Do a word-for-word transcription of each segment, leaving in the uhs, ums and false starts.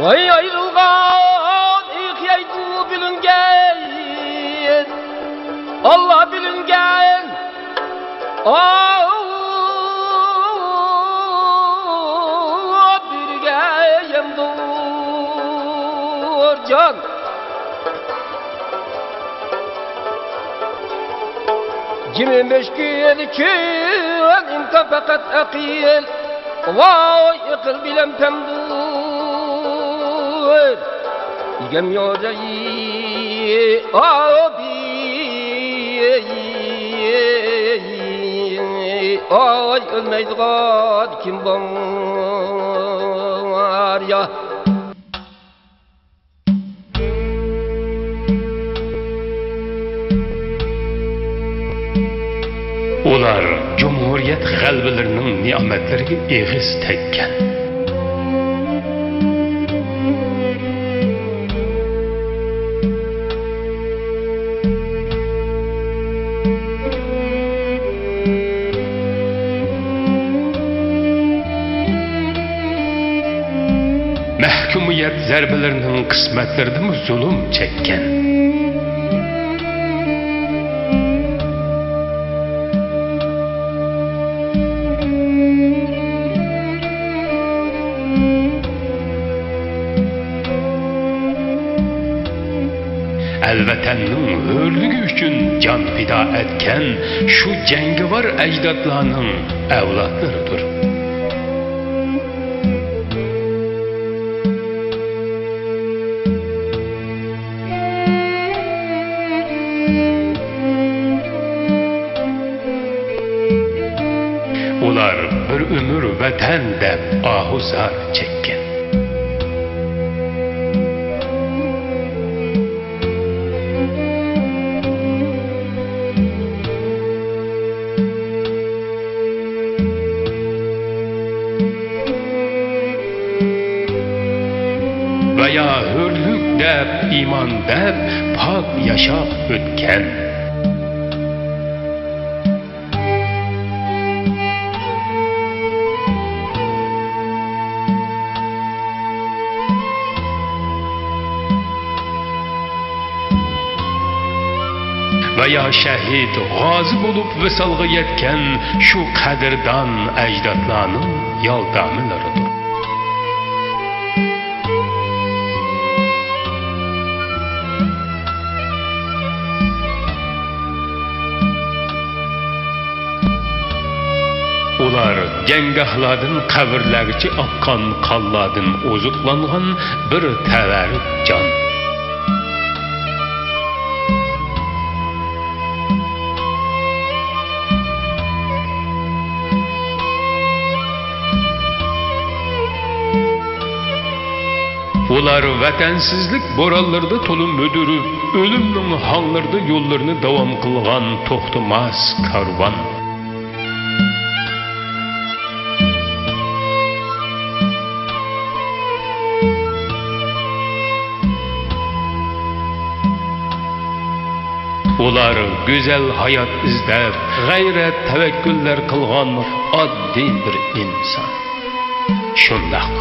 ۋاي ئايرىلغان ئېقىيدۇ بىلىنگەن، ئاللا بىلىنگەن، ئاۋۇ بىرگە يەمدۇر جان. جىمى مۈشكۈل ئۈچۈن ئىمكان پەقەت ئەقىل. ۋاي ئەقىل بىلەن پەمدۇر. ئىگەم يوجاي ئابى. ئاي ئۆلمەيدىغان كىم بار يا؟ ئۇلار جۇمھۇرىيەت غەلىبىلىرىنىڭ نېمەتلىرىگە ئېغىز تەگكەن. مەھكۇمىيەت زەربىلىرىنىڭ قىسمەتلىرىدىمۇ زۇلۇم چەككەن. ئەل ۋەتەننىڭ ھۆرلۈكى ئۈچۈن جان پىدا ئەتكەن شۇ جەڭگىۋار ئەجدادلارنىڭ ئەۋلادلىرىدۇر. ئۇلار بىر ئۆمۈر ۋەتەن دەپ ئاھۇ زار چەككەن. ۋە يا ھۆرلۈك دەپ، ئىمان دەپ پاك ياشاپ ئۆتكەن. ۋە يا شەھىد، غازى بولۇپ ۋىسالغا يەتكەن شۇ قەدىردان ئەجدادلارنىڭ يالدامىلىرىدۇر. ئۇلار جەڭگاھلاردىن قەبرىلەرگىچە ئاققان قانلاردىن ئوزۇقلانغان بىر تەۋەررۈك جان. ئۇلار ۋەتەنسىزلىك بورانلىرىدا تولا مۈدۈرۈپ، ئۆلۈمنىڭ ھاڭلىرىدا يوللىرىنى داۋام قىلغان توختىماس كارۋان. ئۇلار گۈزەل ھايات ئىزدەپ، غەيرەت، تەۋەككۈللەر قىلغان ئاددىي بىر ئىنسان. شۇنداق.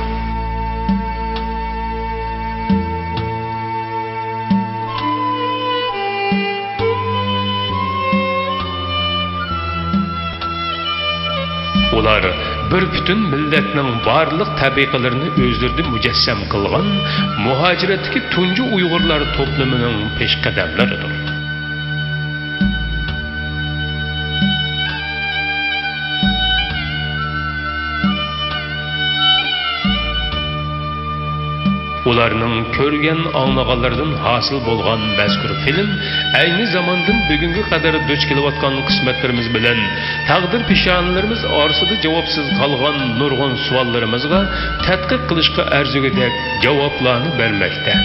ئۇلار بىر پۈتۈن مىللەتنىڭ بارلىق تەبىقىلىرىنى ئۆزلىرىدە مۇجەسسەم قىلغان مۇھاجىرەتتىكى تۇنجى ئۇيغۇرلار توپلىمىنىڭ پېشقەدەملىرىدۇر. ئۇلارنىڭ كۆرگەن، ئاڭلىغانلىرىدىن ھاسىل بولغان مەزكۇر فىلىم ئەينى زاماندىن بۈگۈنگە قەدەر دۇچ كېلىۋاتقان قىسمەتلىرىمىز بىلەن تەقدىر پېشانىلىرىمىز ئارىسىدا جاۋابسىز قالغان نۇرغۇن سوئاللىرىمىزغا تەتقىق قىلىشقا ئەرزىگۈدەك جاۋابلارنى بەرمەكتە.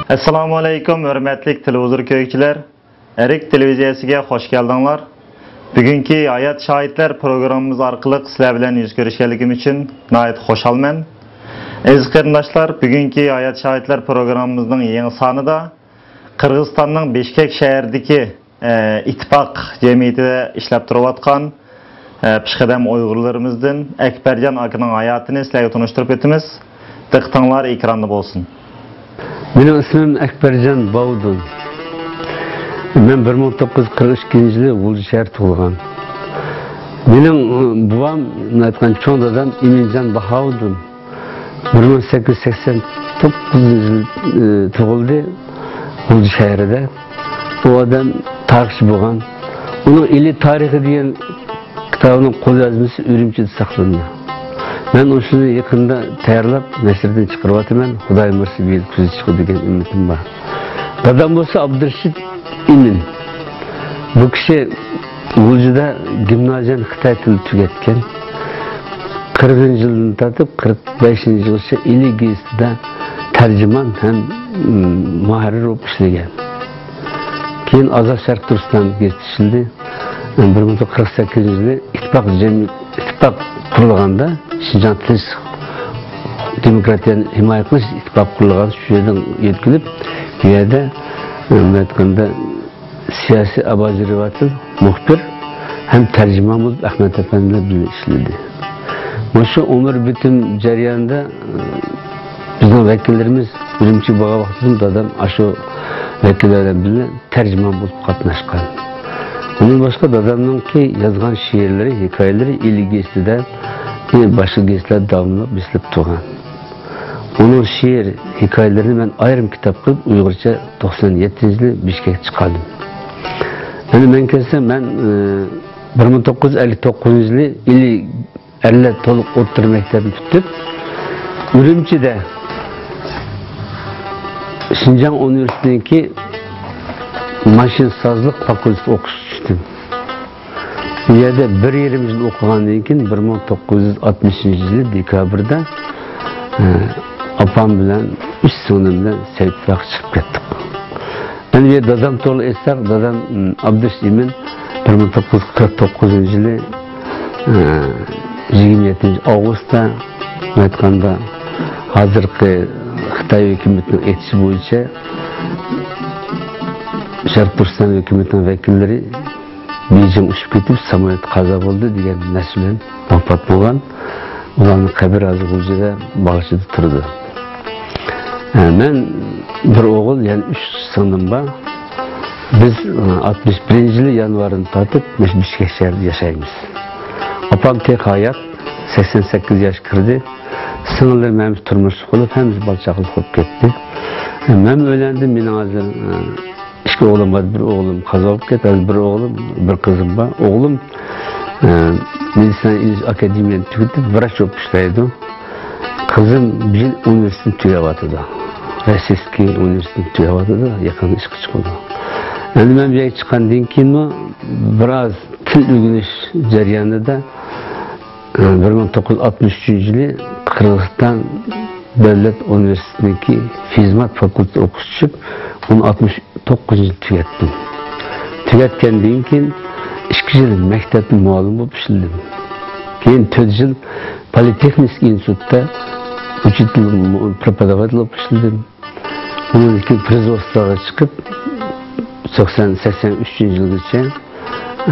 ئەسسالامۇ ئەلەيكۇم، ھۆرمەتلىك تېلېۋىزور كۆرگۈچىلەر. ئەرك تېلېۋىزىيەسىگە خوش كەلدىڭلار. بۈگۈنكى ھايات شاھىتلار پروگراممىمىز ئارقىلىق سىلەر بىلەن يۈز كۆرۈشكەنلىكىم ئۈچۈن ناھايىتى خۇشالمەن. ئەزىز قېرىنداشلار، بۈگۈنكى ھايات شاھىتلار پروگراممىمىزنىڭ يېڭى سانىدا قىرغىزىستاننىڭ بىشكەك شەھىرىدىكى، ئە، ئىتتىپاق جەمئىيىتىدە ئىشلەپ تۇرۇۋاتقان، ئە، پېشقەدەم ئۇيغۇرلىرىمىزدىن ئەكبەرجان ئاكىنىڭ ھاياتىنى سىلەرگە تونۇشتۇرۇپ ئۆتىمىز. دىققىتىڭلار ئېكراندا بولسۇن. مېنىڭ ئىسمىم ئەكبەرجان باۋۇدۇن. مەن بىر مىڭ توققۇز يۈز قىرىق ئىككىنچى يىلى غۇلجا شەھىرىدە تۇغۇلغان. مېنىڭ، ئى، بوۋام، ئېيتقان چوڭ دادام ئىمىنجان باھاۋۇدۇن. بىر مىڭ سەككىز يۈز سەكسەن توققۇزىنچى يىل، ئى، تۇغۇلدى. غۇلجا شەھىرىدە. ئۇ ئادەم تارىخچى بولغان. ئۇنىڭ ئىلى تارىخى دېگەن كىتابىنىڭ قوليازمىسى ئۈرۈمچىدە ساقلىنىدۇ. مەن ئۇشۇنى يېقىندا تەييارلاپ، نەشردىن چىقىرىۋاتىمەن. خۇدايىم بۇيرۇسا، بۇ يىل كۈزدە چىقىدۇ دېگەن ئۈمىدىم بار. دادام بولسا ئابدۇرېشىت ئىمىن. بۇ كىشى غۇلجىدا گىمنازىيەنى خىتاي تىلىدا تۈگەتكەن. قىرىقىنچى يىلدىن تارتىپ قىرىق بەشىنچى يىلغىچە ئىلى گېزىتىدە تەرجىمان ھەم، م، مۇھەررىر بولۇپ ئىشلىگەن. كېيىن ئازاد شەرقىي تۈركىستان گېزىتى ئىشلىدى. بىر مىڭ توققۇز يۈز قىرىق سەككىزىنچى يىلى ئىتتىپاق جەمئىي-، ئىتتىپاق قۇرۇلغاندا، شىنجاڭ تىنچ دېموكراتىيەنى ھىمايە قىلىش ئىتتىپاقى قۇرۇلغان، شۇ يەردىن يۆتكىلىپ، بۇ يەردە، ئېيتقاندا، سىياسىي ئوبزېرۋاتور، مۇخبىر ھەم تەرجىمان بولۇپ ئەخمەت ئەپەندى بىلەن بىللە ئىشلىدى. مۇشۇ ئۆمۈر پۈتۈن جەريانىدا، ئى، بىزنىڭ ۋەكىللىرىمىز ئۈرۈمچىگە بارغان ۋاقتىدىمۇ دادام ئاشۇ ۋەكىللەر بىلەن بىللە تەرجىمان بولۇپ قاتناشقان. ئۇنىڭ باشقا دادامنىڭكى يازغان شېئىرلىرى، ھېكايىلىرى ئىلى گېزىتىدە، ئى، باشقا گېزىتلەردە داۋاملىق بېسىلىپ تۇرغان. ئۇنىڭ شېئىر ھېكايىلىرىنى مەن ئايرىم كىتاب قىلىپ، ئۇيغۇرچە توقسان يەتتىنچى يىلى بىشكەكتە چىقاردىم. ئەمدى مەن كەلسەم، مەن، ئى، بىر مىڭ توققۇز يۈز ئەللىك توققۇزىنچى يىلى ئىلى ئەرلەر تولۇق ئوتتۇرا مەكتەپنى پۈتتۈرۈپ، ئۈرۈمچىدە شىنجاڭ ئۇنىۋېرسىتېتىنىڭكى ماشىنىسازلىق فاكۇلتېتىغا ئوقۇشقا چۈشتۈم. بۇ يەردە بىر يېرىم يىل ئوقۇغاندىن كېيىن، بىر مىڭ توققۇز يۈز ئاتمىشىنچى يىلى دېكابىردا، ئە، ئاپام بىلەن ئۈچ سىڭلىم بىلەن سەئىدبۇلاققا چىقىپ كەتتۇق. ئەمدى دادام توغرىلىق ئېيتساق، دادام، ئىم، ئابدۇرېشىت ئىمىن بىر مىڭ توققۇز يۈز قىرىق توققۇزىنچى يىلى، ئە، يىگىرمە يەتتىنچى ئاۋغۇستتا، ئېيتقاندا، ھازىرقى خىتاي ھۆكۈمىتىنىڭ ئېيتىشى بويىچە، شەرقىي تۈركىستان ھۆكۈمىتىنىڭ ۋەكىللىرى بېيجىڭ ئۇچۇپ كېتىپ، ساموليوت قازا بولدى دېگەن نەرسە بىلەن ۋاپات بولغان. ئۇلارنىڭ قەبرە ھازىر غۇلجىدا باغچىدا تۇرىدۇ. ئە، مەن بىر ئوغۇل، يەنە ئۈچ سىڭلىم بار. بىز، ئە، ئاتمىش بىرىنچى يىلى يانۋاردىن تارتىپ مۇشۇ بىشكەك شەھىرىدە ياشايمىز. ئاپام تېخى ھايات، سەكسەن سەككىز ياشقا كىردى. سىڭىللىرىم ھەممىسى تۇرمۇش قۇرۇپ، ھەممىسى بالا چاقىلىق بولۇپ كەتتى. مەن ئۆيلەندىم، مېنىڭ ھازىر، ئە، ئىككى ئوغلۇم بار، بىر ئوغلۇم قازا بولۇپ كەتتى، ھازىر بىر ئوغلۇم، بىر قىزىم بار. ئوغلۇم، ئە، مېدىتسىنا ئىلىج ئاكادېمىيەنى تۈگىتىپ، ۋراچ بولۇپ ئىشلەيدۇ. قىزىم بۇ يىل ئۇنىۋېرسىتېتنى تۈگەۋاتىدۇ. روسىيسكىي ئۇنىۋېرسىتېتنى تۈگەۋاتىدۇ، يېقىندا ئىشقا چىقىدۇ. ئەمدى مەن بۇ يەرگە چىققاندىن كېيىنمۇ بىراز تىل ئۆگىنىش جەريانىدا، بىر مىڭ توققۇز يۈز ئاتمىش ئۈچىنچى يىلى قىرغىزىستان دۆلەت ئۇنىۋېرسىتېتىنىڭكى فىزمات فاكۇلتېتىدا ئوقۇشقا چۈشۈپ، ئۇنى ئاتمىش توققۇزىنچى يىلى تۈگەتتىم. تۈگەتكەندىن كېيىن ئىككى يىل مەكتەپتە مۇئەللىم بولۇپ ئىشلىدىم. كېيىن تۆت يىل پولىتېخنىك ئىنستىتۇتتا ئۇچىتېل، پرېپوداۋاتېل بولۇپ ئىشلىدىم. ئۇنىڭدىن كېيىن پروزۋودستۋوغا چىقىپ، توقسان، سەكسەن ئۈچىنچى يىلغىچە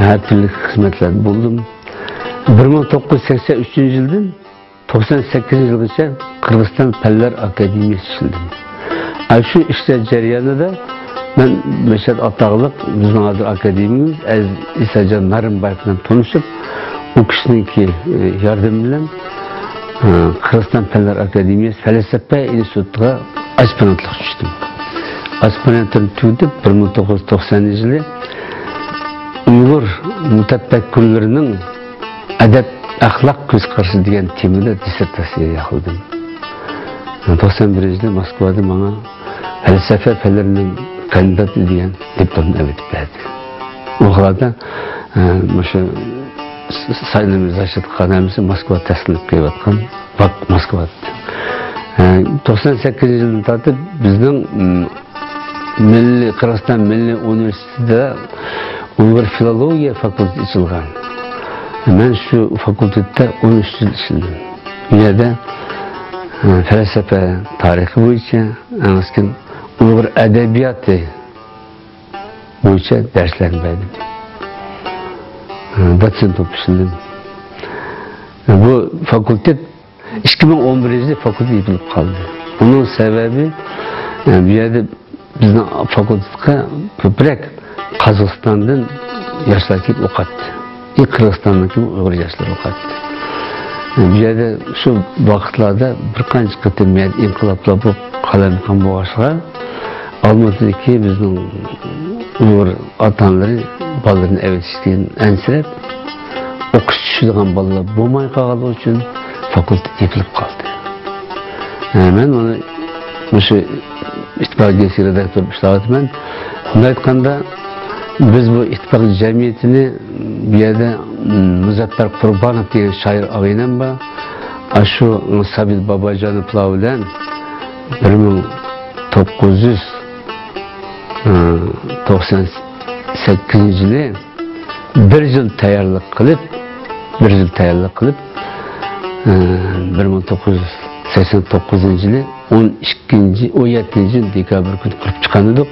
ھەر تۈرلۈك خىزمەتلەردە بولدۇم. بىر مىڭ توققۇز يۈز سەكسەن ئۈچىنچى يىلدىن توقسان سەككىزىنچى يىلغىچە قىرغىزىستان پەنلەر ئاكادېمىيەسىدە ئىشلىدىم. ئاشۇ ئىشلار جەريانىدا مەن مەشھەت ئاتاقلىق بىزنىڭ ھازىر ئاكادېمىكىمىز ئەزىز ئىساجان نارىنبايېۋ بىلەن تونۇشۇپ، ئۇ كىشىنىڭكى، ئى، ياردىمى بىلەن، ئى، قىرغىزىستان پەنلەر ئاكادېمىيەسى پەلسەپە ئىنستىتۇتىغا ئاسپىرانتلىققا چۈشتۈم. ئاسپىرانتۇرنى تۈگىتىپ، بىر مىڭ توققۇز يۈز توقسان يىلى ئۇيغۇر مۇتەپەككۇرلىرىنىڭ ئەدەپ-ئەخلاق كۆز قارىشى دېگەن تېمىدا دىسسېرتاتسىيە ياقلىدىم. توقسان بىرىنچى يىلى موسكۋادا ماڭا پەلسەپە پەنلىرىنىڭ كاندىداتى دېگەن دىپلومنى ئەۋېتىپ بەردى. ئۇ ۋاقىتلاردا، ئە، مۇشۇ سايلىمى زاشىت قانامىسى موسكۋا تەسلىم قىلىۋاتقان ۋاقىت موسكۋا. ئە، توقسان سەككىزىنچى يىلدىن تارتىپ بىزنىڭ، م، مىللىي، قىرغىزىستان مىللىي ئۇنىۋېرسىتېتىدا ئۇيغۇر فىلولوگىيە فاكۇلتېتى ئېچىلغان. مەن شۇ فاكۇلتېتتا ئون ئۈچ يىل ئىشلىدىم. بۇ يەردە، ئە، پەلسەپە تارىخى بويىچە، ئەڭ ئەسكىن ئۇيغۇر ئەدەبىياتى بويىچە دەرسلەرنى بەردىم. ئە، دوتسېنت بولۇپ ئىشلىدىم. بۇ فاكۇلتېت ئىككى مىڭ ئون بىرىنچى يىلى فاكۇلتېت يېپىلىپ قالدى. ئۇنىڭ سەۋەبى، ئە، بۇ يەردە بىزنىڭ فاكۇلتېتقا كۆپرەك قازاقىستاندىن ياشلار كېلىپ ئوقۇتتى. ئى، قىرغىزىستاندىن كېلىپ ئۇيغۇر ياشلىرى ئوقۇتتى. بۇ يەردە شۇ ۋاقىتلاردا بىر قانچە قېتىم يەنە ئىنقىلابلار بولۇپ، قالايمىقان بولغاچقا، ئالمۇتىدىكى بىزنىڭ ئۇيغۇر ئاتا-ئانىلىرى بالىلىرىنى ئەۋېتىشتىن ئەنسىرەپ، ئوقۇش چۈشىدىغان بالىلار بولماي قالغانلىقى ئۈچۈن فاكۇلتېت يېپىلىپ قالدى. ئە، مەن ئۇنى مۇشۇ ئىتتىپاق گېزىتى رېداكتورى بولۇپ ئىشلەۋاتىمەن. بۇنداق ئېيتقاندا، بىز بۇ ئىتتىپاق جەمئىيىتىنى بۇ يەردە، م، مۇزەپپەر قۇربانوف دېگەن شائىر ئاغىنەم بار. ئاشۇ سابىت باباجانوفلار بىلەن بىر مىڭ توققۇز يۈز، ئە، توقسان سەككىزىنچى يىلى بىر يىل تەييارلىق قىلىپ، بىر يىل تەييارلىق قىلىپ، ئە، بىر مىڭ توققۇز يۈز سەكسەن توققۇزىنچى يىلى ئون ئىككىنچى، ئون يەتتىنچى دېكابىر كۈنى قۇرۇپ چىققان ئىدۇق.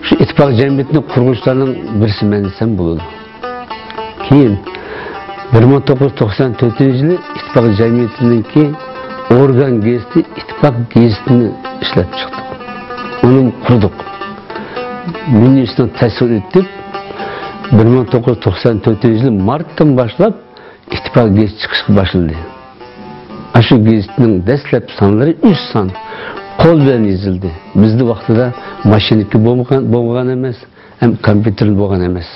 شۇ ئىتتىپاق جەمئىيىتىنى قۇرغۇچىلارنىڭ بىرسى مەن دېسەم بولىدۇ. كېيىن بىر مىڭ توققۇز يۈز توقسان تۆتىنچى يىلى ئىتتىپاق جەمئىيىتىنىڭكى ئورگان گېزىتى ئىتتىپاق گېزىتىنى ئىشلەپ چىقتۇق. ئۇنى قۇردۇق. مىنىستىرنىڭ تەستىقىنى ئۆتۈپ، بىر مىڭ توققۇز يۈز توقسان تۆتىنچى يىلى مارتتىن باشلاپ ئىتتىپاق گېزىتى چىقىشقا باشلىدى. ئاشۇ گېزىتنىڭ دەسلەپ سانلىرى ئۈچ سان قول بىلەن يېزىلدى. بىزدە ۋاقتىدا ماشىنكا بولمىغان، بولمىغان ئەمەس، ھەم كومپيۇتېر بولغان ئەمەس.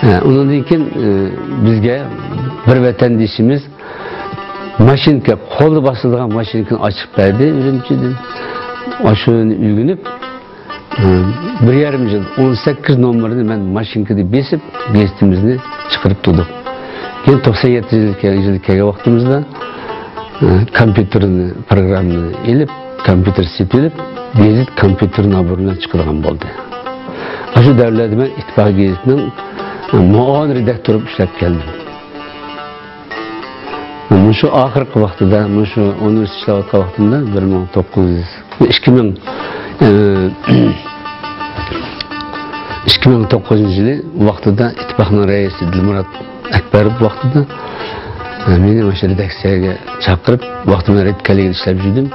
ئە، ئۇنىڭدىن كېيىن، ئە، بىزگە بىر ۋەتەندىشىمىز ماشىنكا، قولدا باسىدىغان ماشىنكىنى ئاچىپ بەردى ئۈرۈمچىدىن. ئاشۇنى ئۆگىنىپ، بىر يېرىم يىل، ئون سەككىز نومۇرنى مەن ماشىنكىدا بېسىپ، گېزىتىمىزنى چىقىرىپ تۇردۇق. كېيىن توقسان يەتتىنچى يىل كەل-، يىل كەلگەن ۋاقتىمىزدا، ئە، كومپيۇتېرنى، پروگراممىنى ئېلىپ، كومپيۇتېر سېتىۋېلىپ، گېزىت كومپيۇتېر نومۇرى بىلەن چىقىدىغان بولدى. ئاشۇ دەۋرلەردە مەن ئىتتىپاق گېزىتىنىڭ، ئە، مۇئاۋىن رېداكتورى بولۇپ ئىشلەپ كەلدىم. مۇشۇ ئاخىرقى ۋاقتىدا، مۇشۇ ئۇنىۋېرسىتېتتا ئىشلەۋاتقان ۋاقتىمدا، بىر مىڭ توققۇز يۈز، ئىككى مىڭ، ئىككى مىڭ توققۇزىنچى يىلى ۋاقتىدا ئىتتىپاقنىڭ رەئىسى دىلمۇرات ئەكبەروف ۋاقتىدا، مېنى مۇشۇ رېداكسىيەگە چاقىرىپ، ۋاقتىدا رېدكاللىكتا ئىشلەپ يۈردۈم.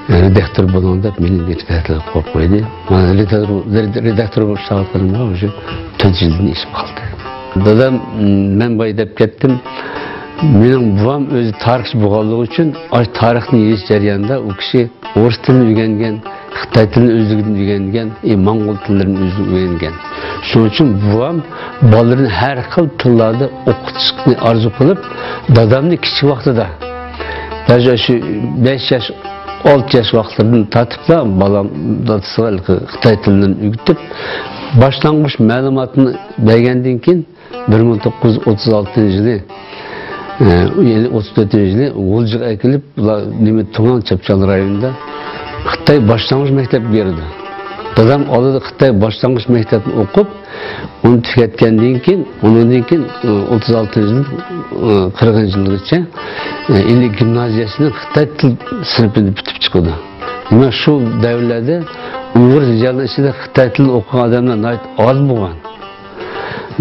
رېداكتور بولۇڭ دەپ مېنى رېدكاللىقتىن قويۇپ قويدى. مانا رېداكتور، رېداكتور بولۇپ ئىشلەۋاتقىنىمغا ئۇشۇ تۆت يىلدىن ئېشىپ قالدى. دادام، مەن بايا دەپ كەتتىم، مېنىڭ بوۋام ئۆزى تارىخچى بولغانلىقى ئۈچۈن، ئاشۇ تارىخنى يېزىش جەريانىدا ئۇ كىشى ئورۇس تىلىنى ئۆگەنگەن، خىتاي تىلىنى ئۆزلۈكىدىن ئۆگەنگەن، ئى، موڭغۇل تىللىرىنى ئۆزلۈكىدىن ئۆگەنگەن. شۇنىڭ ئۈچۈن بوۋام بالىلىرىنى ھەر خىل تىللاردا ئوقۇتۇشنى ئارزۇ قىلىپ، دادامنى كىچىك ۋاقتىدا، دەل شۇ بەش ياش، ئالتە ياش ۋاقىتلىرىدىن تارتىپلا بالام، دادىسىغا ھېلىقى خىتاي تىلىنى ئۆگىتىپ، باشلانغۇچ مەلۇماتنى بەرگەندىن كېيىن، بىر مىڭ توققۇز يۈز ئوتتۇز ئالتىنچى يىلى، ئە، يەنى ئوتتۇز تۆتىنچى يىلى غۇلجىغا ئەكېلىپ، بۇلار نېمە، تۇڭگان چاپچان رايونىدا خىتاي باشلانغۇچ مەكتەپكە بېرىدۇ. دادام ئالدىدا خىتاي باشلانغۇچ مەكتەپنى ئوقۇپ، ئۇنى تۈگەتكەندىن كېيىن، ئۇنىڭدىن كېيىن، ئە، ئوتتۇز ئالتىنچى يىلدىن، ئە، قىرىقىنچى يىلغىچە، ئە، ئىلى گىمنازىيەسىنىڭ خىتاي تىل سىنىپىنى پۈتۈپ چىقىدۇ. دېمەك، شۇ دەۋرلەردە ئۇيغۇر زىيالىيلىرى ئىچىدە خىتاي تىلىنى ئوقۇغان ئادەملەر ناھايىتى ئاز بولغان.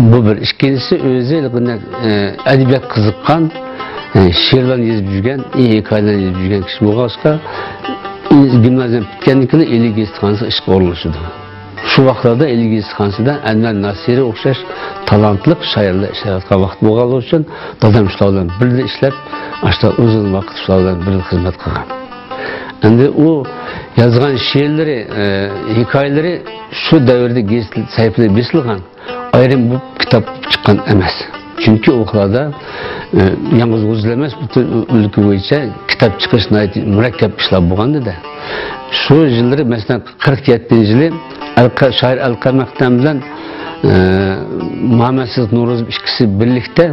بۇ بىر. ئىككىنچىسى، ئۆزى بۇنداق، ئە، ئەدەبىياتقا قىزىققان، ئە، شېئىرلارنى يېزىپ يۈرگەن، ھېكايىلەرنى يېزىپ يۈرگەن كىشى بولغاچقا، گىمنازىيە پۈتكەندىن كېيىن ئىلى گېزىتخانىسىغا ئىشقا ئورۇنلىشىدۇ. شۇ ۋاقىتلاردا ئىلى گېزىتخانىسىدا ئەنۋەر ناسىرى ئوخشاش تالانتلىق شائىرلار ئىشلەۋاتقان ۋاقىت بولغانلىقى ئۈچۈن، دادام شۇلار بىلەن بىللە ئىشلەپ، ئاشۇنداق ئۇزۇن ۋاقىت شۇلار بىلەن بىللە خىزمەت قىلغان. ئەمدى ئۇ يازغان شېئىرلىرى، ئە، ھېكايىلىرى شۇ دەۋردە گېزىت سەھىپىلىرى بېسىلغان. ئايرىم بۇ كىتاب چىققان ئەمەس. چۈنكى ئۇ ۋاقىتلاردا، ئە، يالغۇز غۇلجىدا ئەمەس، پۈتۈن ئۆلكە بويىچە كىتاب چىقىرىش ناھايىتى مۇرەككەپ ئىشلار بولغانىدى. شۇ يىللىرى، مەسىلەن، قىرىق يەتتىنچى يىلى ئەلقە-، شائىر ئەلقەم ئەختەم بىلەن، ئە، مۇھەممەد سىدىق نورۇزوف ئىككىسى بىرلىكتە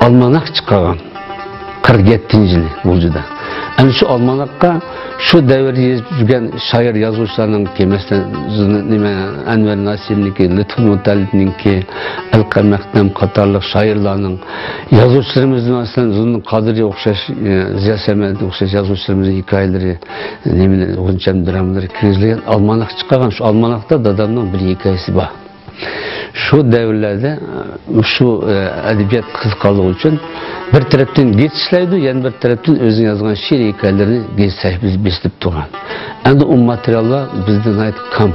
ئالماناخ چىقارغان. قىرىق يەتتىنچى يىلى غۇلجىدا. ئەنە شۇ ئالماناخقا شۇ دەۋردە يېزىپ يۈرگەن شائىر، يازغۇچىلارنىڭكى، مەسىلەن، زۇنۇن-، نېمە، ئەنۋەر ناسىرنىڭكى، لۇتپۇلمۇتەللىپنىڭكى، ئەلقەم ئەختەم قاتارلىق شائىرلارنىڭ، يازغۇچىلىرىمىز، مەسىلەن، زۇنۇن قادىرىگە ئوخشاش، ئە، زىيا سەمەدىگە ئوخشاش يازغۇچىلىرىمىزنىڭ ھېكايىلىرى، نېمىلەر، غۇنچەم درامىلىرى كىرگۈزۈلگەن ئالماناخ چىقارغان. شۇ ئالماناختا دادامنىڭ بىر ھېكايىسى بار. شۇ دەۋرلەردە، ئە، شۇ، ئە، ئەدەبىيات قىزىقارلىقى ئۈچۈن بىر تەرەپتىن گېزىت ئىشلەيدۇ، يەنە بىر تەرەپتىن ئۆزىنىڭ يازغان شېئىر ھېكايىلىرىنى گېزىت سەھىپىسىدە بېسىلىپ تۇرغان. ئەمدى ئۇ ماتېرىياللار بىزدە ناھايىتى كام.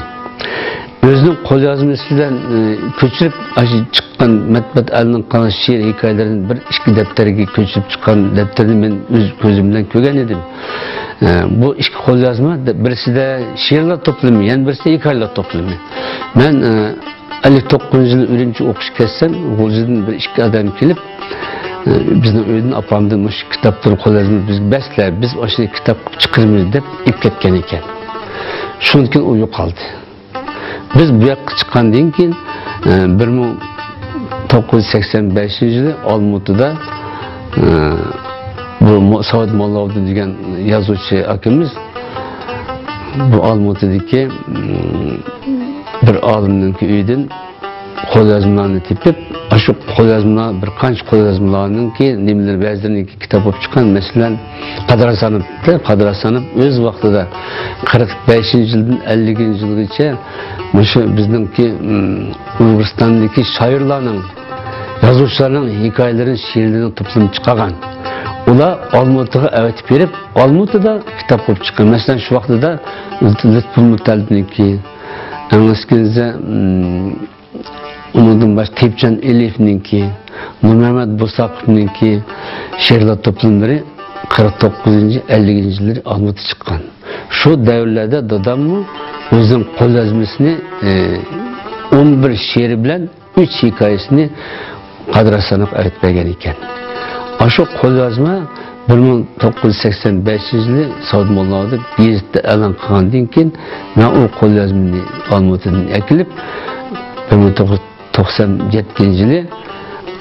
ئۆزىنىڭ قوليازمىسى بىلەن، ئە، كۆچۈرۈپ، ئاشۇ چىققان مەتبۇئات ئەلنىڭ قالغان شېئىر ھېكايىلىرىنى بىر ئىككى دەپتەرگە كۆچۈرۈپ چىققان دەپتەرنى مەن ئۆز كۆزۈم بىلەن كۆرگەن ئىدىم. ئە، بۇ ئىككى قوليازما، بىرسىدە شېئىرلار توپلىمى، يەنە بىرسىدە ھېكايىلار توپلىمى. مەن، ئە، ئەللىك توققۇزىنچى يىلى ئۈرۈمچىگە ئوقۇشقا كەتسەم، غۇلجىدىن بىر ئىككى ئادەم كېلىپ، ئە، بىزنىڭ ئۆيدىن ئاپامدىن مۇشۇ كىتابلىرى، قوليازمىنى بىزگە بەرسىلە، بىز ئاشۇ كىتاب قىلىپ چىقىرىمىز دەپ ئېلىپ كەتكەن ئىكەن. شۇندىن كېيىن ئۇ يوقالدى. بىز بۇ ياققا چىققاندىن كېيىن، ئە، بىر مىڭ توققۇز يۈز سەكسەن بەشىنچى يىلى ئالمۇتىدا، ئە، بۇ مو-، ساۋۇت موللاۋۇدۇن دېگەن يازغۇچى ئاكىمىز بۇ ئالمۇتىدىكى، ئىم، بىر ئالىمنىڭكى ئۆيىدىن قوليازمىلارنى تېپىپ، ئاشۇ قوليازمىلار، بىر قانچە قوليازمىلارنىڭكى نېمىلىرى، بەزىلىرىنىڭكى كىتاب بولۇپ چىققان، مەسىلەن، قادىر ھاسانوف، قادىر ھاسانوف ئۆز ۋاقتىدا قىرىق بەشىنچى يىلدىن ئەللىكىنچى يىلغىچە مۇشۇ بىزنىڭكى، ئىم، ئۇيغۇرىستاندىكى شائىرلارنىڭ، يازغۇچىلارنىڭ ھېكايىلىرىنى، شېئىرلىرىنى توپلىمىپ چىقارغان. ئۇلار ئالمۇتىغا ئەۋەتىپ بېرىپ، ئالمۇتىدا كىتاب بولۇپ چىققان. مەسىلەن، شۇ ۋاقتىدا لۇتپۇلمۇتەللىپنىڭكى، ئەڭ ئەسكىنزە، ئىم، ئۇنىڭدىن باشقا تېيىپجان ئېلىيېۋنىڭكى، نۇرمەمەت بوساقوۋنىڭكى شېئىرلار توپلىملىرى قىرىق توققۇزىنچى، ئەللىكىنچى يىللىرى ئالمۇتىدا چىققان. شۇ دەۋرلەردە داداممۇ ئۆزىنىڭ قوليازمىسىنى، ئە، ئون بىر شېئىرى بىلەن ئۈچ ھېكايىسىنى قادىر ھاسانوفقا ئەۋەتىپ بەرگەن ئىكەن. ئاشۇ قوليازما بىر مىڭ توققۇز يۈز سەكسەن بەشىنچى يىلى ساۋۇت موللاۋۇدۇن گېزىتتە ئېلان قىلغاندىن كېيىن، مەن ئۇ قوليازمىنى ئالمۇتىدىن ئەكېلىپ، بىر مىڭ توققۇز يۈز توقسان يەتتىنچى يىلى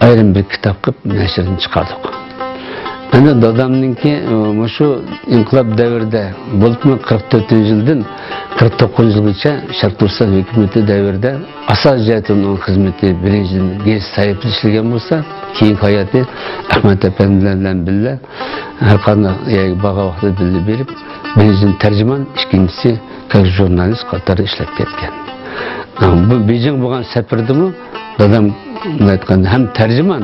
ئايرىم بىر كىتاب قىلىپ نەشرىنى چىقاردۇق. ئەنە دادامنىڭكى، ئى، مۇشۇ ئىنقىلاب دەۋرىدە، بولۇپمۇ قىرىق تۆتىنچى يىلدىن قىرىق توققۇزىنچى يىلغىچە شەرقىي تۈركىستان ھۆكۈمىتى دەۋرىدە ئاساسىي جەھەتتىن ئۇنىڭ خىزمىتى، بىرىنچىدىن، گېزىت سەھىپىسىدە ئىشلىگەن بولسا، كېيىنكى ھاياتى ئەخمەت ئەپەندىلەر بىلەن بىللە ھەر قانداق يەرگە بارغان ۋاقتىدا بىللە بېرىپ، بىرىنچىدىن تەرجىمان، ئىككىنچىسى كاك ژۇرنالىست قاتارىدا ئىشلەپ كەتكەن. بۇ بېيجىڭ بولغان سەپىرىدىمۇ دادام ئېيتقاندا ھەم تەرجىمان،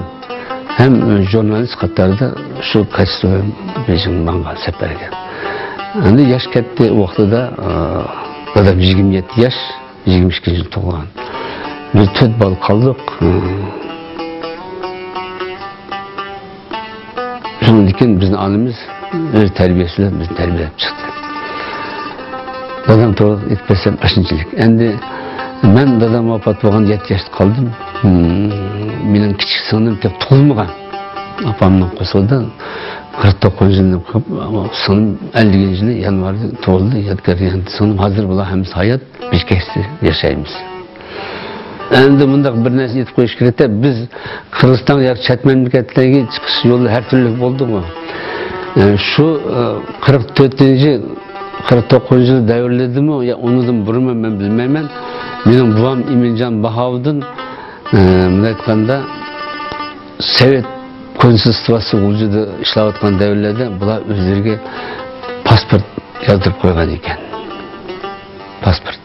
ھەم ژۇرنالىست قاتارىدا شۇ كاچىسى بىلەن بېيجىڭ ماڭغان سەپەرگە. ئەمدى ياش كەتتى، ئۇ ۋاقتىدا، ئا، دادام يىگىرمە يەتتە ياش، يىگىرمە ئىككىنچى يىل تۇغۇلغان. بىز تۆت بالا قالدۇق. شۇنىڭدىن كېيىن بىزنىڭ ئانىمىز ئۆز تەربىيەسى بىلەن بىزنى تەربىيەلەپ چىقتى. دادام توغرا ئېيتىپ بەرسەم ئاشۇنچىلىك. ئەمدى مەن دادام ۋاپات بولغان يەتتە ياشتا قالدىم. مېنىڭ كىچىك سىڭلىم تېخى تۇغۇلمىغان. ئاپامنىڭ قورسىقىدا قىرىق توققۇزىنچى يىلىم قىلىپ، سىڭلىم ئەللىكىنچى يىلى يانۋاردا تۇغۇلدى. يادىكار، يەنە سىڭلىم ھازىر بۇلار ھەممىسى ھايات. بىر كەسىپ ياشايمىز. ئەمدى مۇنداق بىر نەرسە ئېيتىپ قويۇش كېرەك، بىز قىرغىزىستانغا ياكى چەت مەملىكەتلەرگە چىقىش يولى ھەر تۈرلۈك بولدىمۇ؟ ئە، شۇ، ئە، قىرىق تۆتىنچى، قىرىق توققۇزىنچى يىل دەۋرلىرىدىمۇ يا ئۇنىڭدىن بۇرۇنمۇ مەن بىلمەيمەن. مېنىڭ بوۋام ئىمىنجان باھاۋۇدۇن، ئە، مۇنداق ئېيتقاندا، سوۋېت كونسۇلستۋاسى غۇلجىدا ئىشلەۋاتقان دەۋرلەردە بۇلار ئۆزلىرىگە پاسپورت يازدۇرۇپ قويغان ئىكەن. پاسپورت.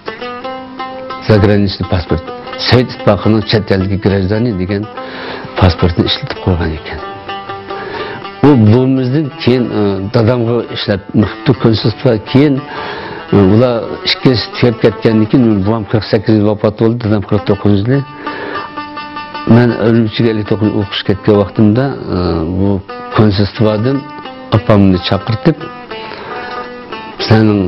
زاگраничный پاسپورت. سوۋېت ئىتتىپاقىنىڭ چەت ئەلدىكى گراژدانى دېگەن پاسپورتنى ئىشلىتىپ قويغان ئىكەن. ئۇ بوۋىمىزدىن كېيىن، ئى، دادامغا ئىشلەپ مېڭىپتۇ كونسۇلستۋا. كېيىن، ئى، ئۇلار ئىككىلىسى تۈگەپ كەتكەندىن كېيىن، بوۋام قىرىق سەككىزىنچى يىلى ۋاپات بولدى، دادام قىرىق توققۇزىنچى يىلى. مەن ئۈرۈمچىگە ئەللىك توققۇزىنچى يىلى ئوقۇشقا كەتكەن ۋاقتىمدا، ئى، بۇ كونسۇلستۋادىن ئاپامنى چاقىرتىپ، سېنىڭ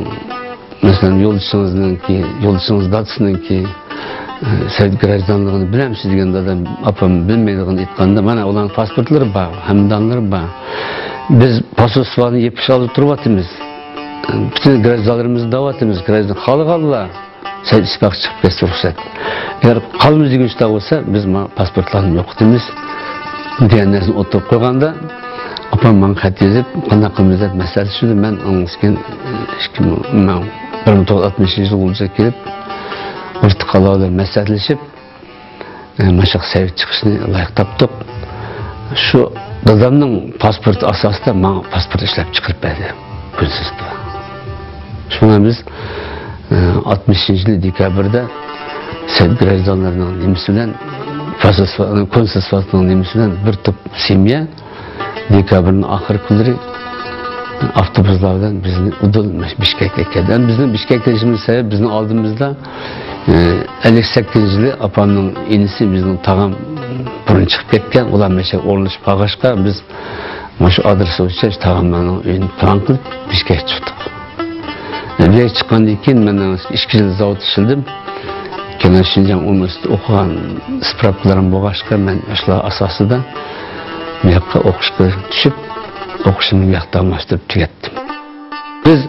مەسىلەن، يولدىشىڭىزنىڭكى، يولدىشىڭىز دادىسىنىڭكى، ئە، سوۋېت گراژدانلىقىنى بىلەمسىز دېگەندە، دادام، ئاپام بىلمەيدىغىنىنى ئېيتقاندا، مانا ئۇلارنىڭ پاسپورتلىرى بار، ھەمدانلىرى بار. بىز پاسپورتلارنى يېپىش ئالدىدا تۇرۇۋاتىمىز. پۈتۈن گراژدانلىرىمىزنى دەۋاتىمىز. گراژدان خالىغانلار سوۋېت ئىتتىپاقى چىقىپ كەتسە رۇخسەت. ئەگەر قالىمىز دېگۈچىلەر بولسا، بىز مانا پاسپورتلارنى يوقىتىمىز دېگەن نەرسىنى ئوتتۇرىغا قويغاندا، ئاپام ماڭا خەت يېزىپ، قانداق قىلىمىز دەپ مەسلىھەتلىشىدۇ. مەن ئۇنىڭ كېيىن ئىككى مىڭ، بىر مىڭ توققۇز يۈز ئاتمىشىنچى يىلى غۇلجىغا كېلىپ، ئورتاق ئالاھىدە مەسلىھەتلىشىپ، ئە، مانا شۇ سەۋىيە چىقىشنى لايىق تاپتۇق. شۇ دادامنىڭ پاسپورتى ئاساسىدا ماڭا پاسپورت ئىشلەپ چىقىرىپ بەردى كونسۇللۇقتا. شۇڭا بىز، ئە، ئاتمىشىنچى يىلى دېكابىردا سەۋىيە گراژدانلىرىنىڭ نېمىسى بىلەن، پاسپورت، كونسۇللۇقنىڭ نېمىسى بىلەن بىر توپ سېميە دېكابىرنىڭ ئاخىرقى كۈنلىرى ئاپتوبۇسلار بىلەن بىزنى ئۇدۇل بىشكەككە ئەكەلدى. ئەمدى بىزنىڭ بىشكەككە كېلىشىمىز سەۋەب، بىزنىڭ ئالدىمىزدا، ئە، ئەللىك سەككىزىنچى يىلى ئاپامنىڭ ئىنىسى، بىزنىڭ تاغام بۇرۇن چىقىپ كەتكەن، ئۇلار مەشەگە ئورۇنلىشىپ قالغاچقا، بىز مۇشۇ ئادرېس بويىچە تاغاملارنىڭ ئۆيىنى پىلان قىلىپ بىشكەككە چىقتۇق. بىر كىرىپ چىققاندىن كېيىن مەن ئىككى يىل زاۋۇتتا ئىشلىدىم. كېيىن شىنجاڭ ئۇنىۋېرسىتېتىدا ئوقۇغان ئىسپراپكىلىرىم بولغاچقا، مەن شۇلار ئاساسىدا بۇ ياققا ئوقۇشقا چۈشۈپ، ئوقۇشۇمنى بۇ ياقتا داۋاملاشتۇرۇپ تۈگەتتىم. بىز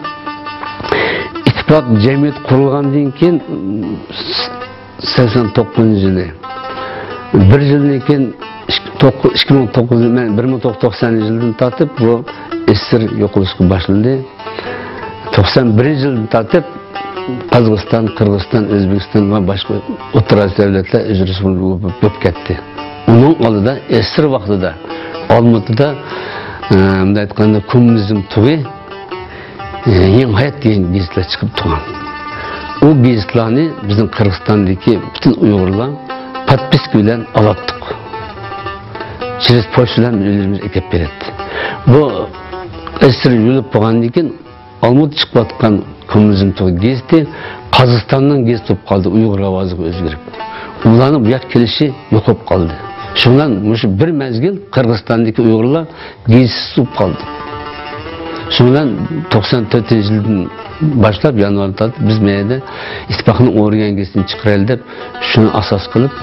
ئىتتىپاق جەمئىيىتى قۇرۇلغاندىن كېيىن، سەكسەن توققۇزىنچى يىلى، بىر يىلدىن كېيىن، ئىككى، توققۇز، ئىككى مىڭ توققۇز، مەن بىر مىڭ توققۇز يۈز توقسان يىلىدىن تارتىپ بۇ ئېسىر يوقىلىشقا باشلىدى. توقسان بىرىنچى يىلدىن تارتىپ قازاقىستان، قىرغىزىستان، ئۆزبېكىستان ۋە باشقا ئوتتۇرا ئاسىيا دۆلەتلەر ئۆز رېسپۇبلىكا بولۇپ كەتتى. ئۇنىڭ ئالدىدا ئېسىر ۋاقتىدا ئالمۇتىدا، ئە، مۇنداق ئېيتقاندا، كوممۇنىزم تۇغى، ئە، يېڭى ھايات دېگەن گېزىتلەر چىقىپ تۇرغان. ئۇ گېزىتلەرنى بىزنىڭ قىرغىزىستاندىكى پۈتۈن ئۇيغۇرلار پادپىسكا بىلەن ئالاتتۇق. چېرىز پوچتا بىلەن ئۆيلىرىمىزگە ئەكەپ بېرەتتى. بۇ ئېسىر يۇيۇلۇپ بولغاندىن كېيىن ئالمۇتىدا چىقىۋاتقان كوممۇنىزم تۇغى گېزىتى قازاقىستاننىڭ گېزىتى بولۇپ قالدى، ئۇيغۇر ئاۋازىغا ئۆزگىرىپ. ئۇلارنىڭ بۇ ياققا كېلىشى يوقاپ قالدى. شۇنىڭ بىلەن مۇشۇ بىر مەزگىل قىرغىزىستاندىكى ئۇيغۇرلار گېزىتسىز بولۇپ قالدى. شۇنىڭ بىلەن توقسان تۆتىنچى يىلدىن باشلاپ، يانۋاردىن تارتىپ بىز مەيەدە ئىتتىپاقنىڭ ئورگان گېزىتىنى چىقىرايلى دەپ، شۇنى ئاساس قىلىپ،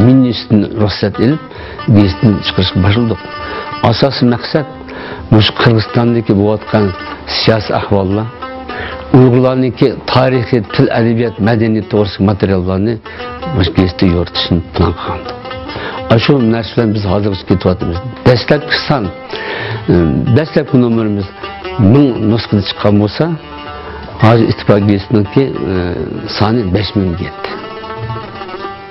مىنىستىردىن رۇخسەت ئېلىپ، گېزىتنى چىقىرىشقا باشلىدۇق. ئاساسىي مەقسەت مۇشۇ قىرغىزىستاندىكى بولۇۋاتقان سىياسىي ئەھۋاللار، ئۇيغۇرلارنىڭكى تارىخىي، تىل، ئەدەبىيات، مەدەنىيەت توغرىسىدىكى ماتېرىياللارنى مۇشۇ گېزىتتە يورۇتۇشنى پىلان قىلغانىدۇق. ئاشۇ نەرسە بىلەن بىز ھازىرغىچە كېتىۋاتىمىز. دەسلەپكى سان، ئى، دەسلەپكى نومۇرىمىز مىڭ نۇسخىدا چىققان بولسا، ھازىر ئىتتىپاق گېزىتىنىڭكى، ئى، سانى بەش مىڭگە يەتتى.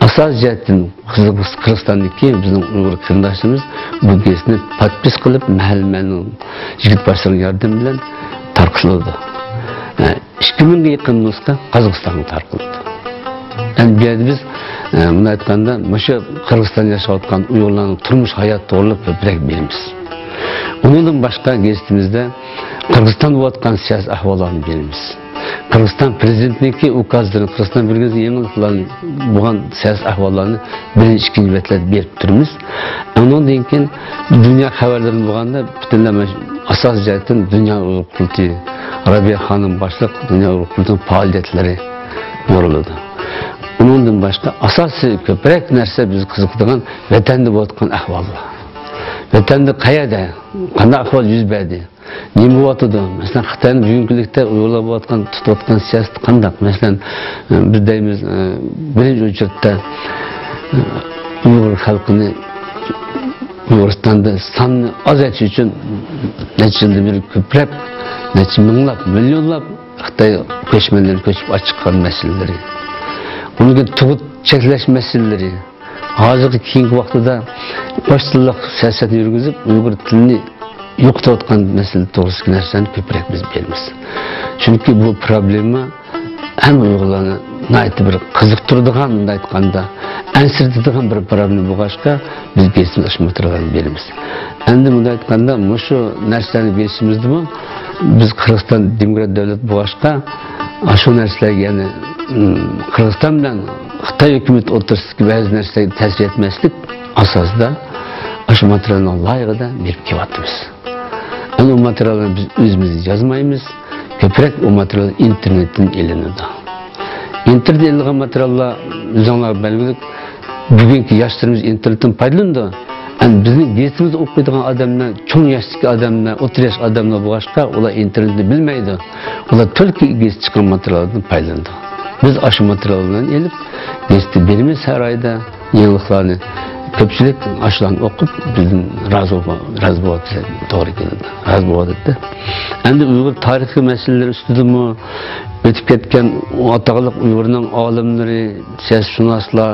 ئاساسىي جەھەتتىن قىرغىز-، قىرغىزىستاندىكى بىزنىڭ ئۇيغۇر قېرىنداشلىرىمىز بۇ گېزىتنى پادپىس قىلىپ، مەھەللىمەننىڭ يىگىت باشلىرىنىڭ ياردىمى بىلەن تارقىتىلىدۇ. ئە، ئىككى مىڭغا يېقىن نۇسخا قازاقىستانغا تارقىلىدۇ. ئەمدى بۇ يەردە بىز، ئە، مۇنداق ئېيتقاندا، مۇشۇ قىرغىزىستاندا ياشاۋاتقان ئۇيغۇرلارنىڭ تۇرمۇش ھاياتى توغرىلىق كۆپرەك بىلىمىز. ئۇنىڭدىن باشقا گېزىتىمىزدە قىرغىزىستاندا بولۇۋاتقان سىياسىي ئەھۋاللارنى بىلىمىز. قىرغىزىستان پىرېزىدېنتىنىڭكى ئۇكازلىرىنى، قىرغىزىستان بىرگىزى يېڭىلىقلارنى، بولغان سىياسىي ئەھۋاللارنى بىرىنچى، ئىككىنچى بەتلەردە بېرىپ تۇرىمىز. ئۇنىڭدىن كېيىن دۇنيا خەۋەرلىرىنى بولغاندا پۈتۈنلەي مانا ئاساسىي جەھەتتىن دۇنيا ئۇيغۇر قۇرۇلتىيى، رابىيە خانىم باشلىق دۇنيا ئۇيغۇر قۇرۇلتىيىنىڭ پائالىيەتلىرى يورۇلىدۇ. ئۇنىڭدىن باشقا ئاساسىي كۆپرەك نەرسە بىز قىزىقىدىغان ۋەتەندە بولۇۋاتقان ئەھۋاللار. ۋەتەندە قەيەردە، قانداق ئەھۋال يۈز بەردى؟ نېمە بولۇۋاتىدۇ؟ مەسىلەن، خىتاينىڭ بۈگۈنكى كۈنلۈكتە ئۇيغۇرلار بولۇۋاتقان، تۇتۇۋاتقان سىياسىتى قانداق؟ مەسىلەن، بىز دەيمىز، بىرىنچى ئوچۇرتتا ئۇيغۇر خەلقىنى ئۇيغۇرىستاندا ساننى ئازايتىش ئۈچۈن نەچچە يىلدىن بېرى كۆپلەپ، نەچچە مىڭلاپ، مىليونلاپ خىتاي كۆچمەنلىرى كۆچۈپ ئاچىققان مەسىلىلىرى، ئۇنىڭ كېيىن تۇغۇت چەكلەش مەسىلىلىرى، ھازىرقى كېيىنكى ۋاقتىدا قوش تىللىق سىياسەتنى يۈرگۈزۈپ، ئۇيغۇر تىلىنى يوقىتىۋاتقان مەسىلە توغرىسىدىكى نەرسىلەرنى كۆپرەك بىز بىلىمىز. چۈنكى بۇ پروبلېما ھەممە ئۇيغۇرلارنى ناھايىتى بىر قىزىقتۇرىدىغان، مۇنداق ئېيتقاندا، ئەنسىرىتىدىغان بىر پروبلېما بولغاچقا، بىز گېزىتىمىز ئاشۇ ماتېرىياللارنى بېرىمىز. ئەمدى مۇنداق ئېيتقاندا، مۇشۇ نەرسىلەرنى بېرىشىمىزدىمۇ بىز قىرغىزىستان دېموكرات دۆلەت بولغاچقا، ئاشۇ نەرسىلەرگە، يەنى، ئىم، قىرغىزىستان بىلەن خىتاي ھۆكۈمىتى ئوتتۇرىسىدىكى بەزى نەرسىلەرگە تەسىر يەتمەسلىك ئاساسىدا ئاشۇ ماتېرىيالنىڭ لايىقىدا بېرىپ كېلىۋاتىمىز. ئەمدى ئۇ ماتېرىياللارنى بىز ئۆزىمىز يازمايمىز. كۆپرەك ئۇ ماتېرىيال ئىنتېرنېتتىن ئېلىنىدۇ. ئىنتېرنېتتىن ئېلىنغان ماتېرىياللار ئۆزۈڭلار بەلگىلىك، بۈگۈنكى ياشلىرىمىز ئىنتېرنېتتىن پايدىلىنىدۇ. ئەمدى بىزنىڭ گېزىتىمىزنى ئوقۇيدىغان ئادەملەر، چوڭ ياشتىكى ئادەملەر، ئوتتۇرا ياش ئادەملەر بولغاچقا، ئۇلار ئىنتېرنېتنى بىلمەيدۇ. ئۇلار تۈركىي گېزىت چىققان ماتېرىياللاردىن پايدىلىنىدۇ. بىز ئاشۇ ماتېرىياللارنى ئېلىپ، گېزىتتە بېرىمىز ھەر ئايدا. يېڭىلىقلارنى كۆپچىلىك ئاشۇلارنى ئوقۇپ، بىزدىن رازى بول-، رازى بولۇۋاتىدۇ، توغرا كېلىدۇ، رازى بولۇۋاتىدۇ. ئەمدى ئۇيغۇر تارىخىي مەسىلىلىرى ئۈستىدىمۇ ئۆتۈپ كەتكەن ئاتاقلىق ئۇيغۇرنىڭ ئالىملىرى، سىياسىيشۇناسلار،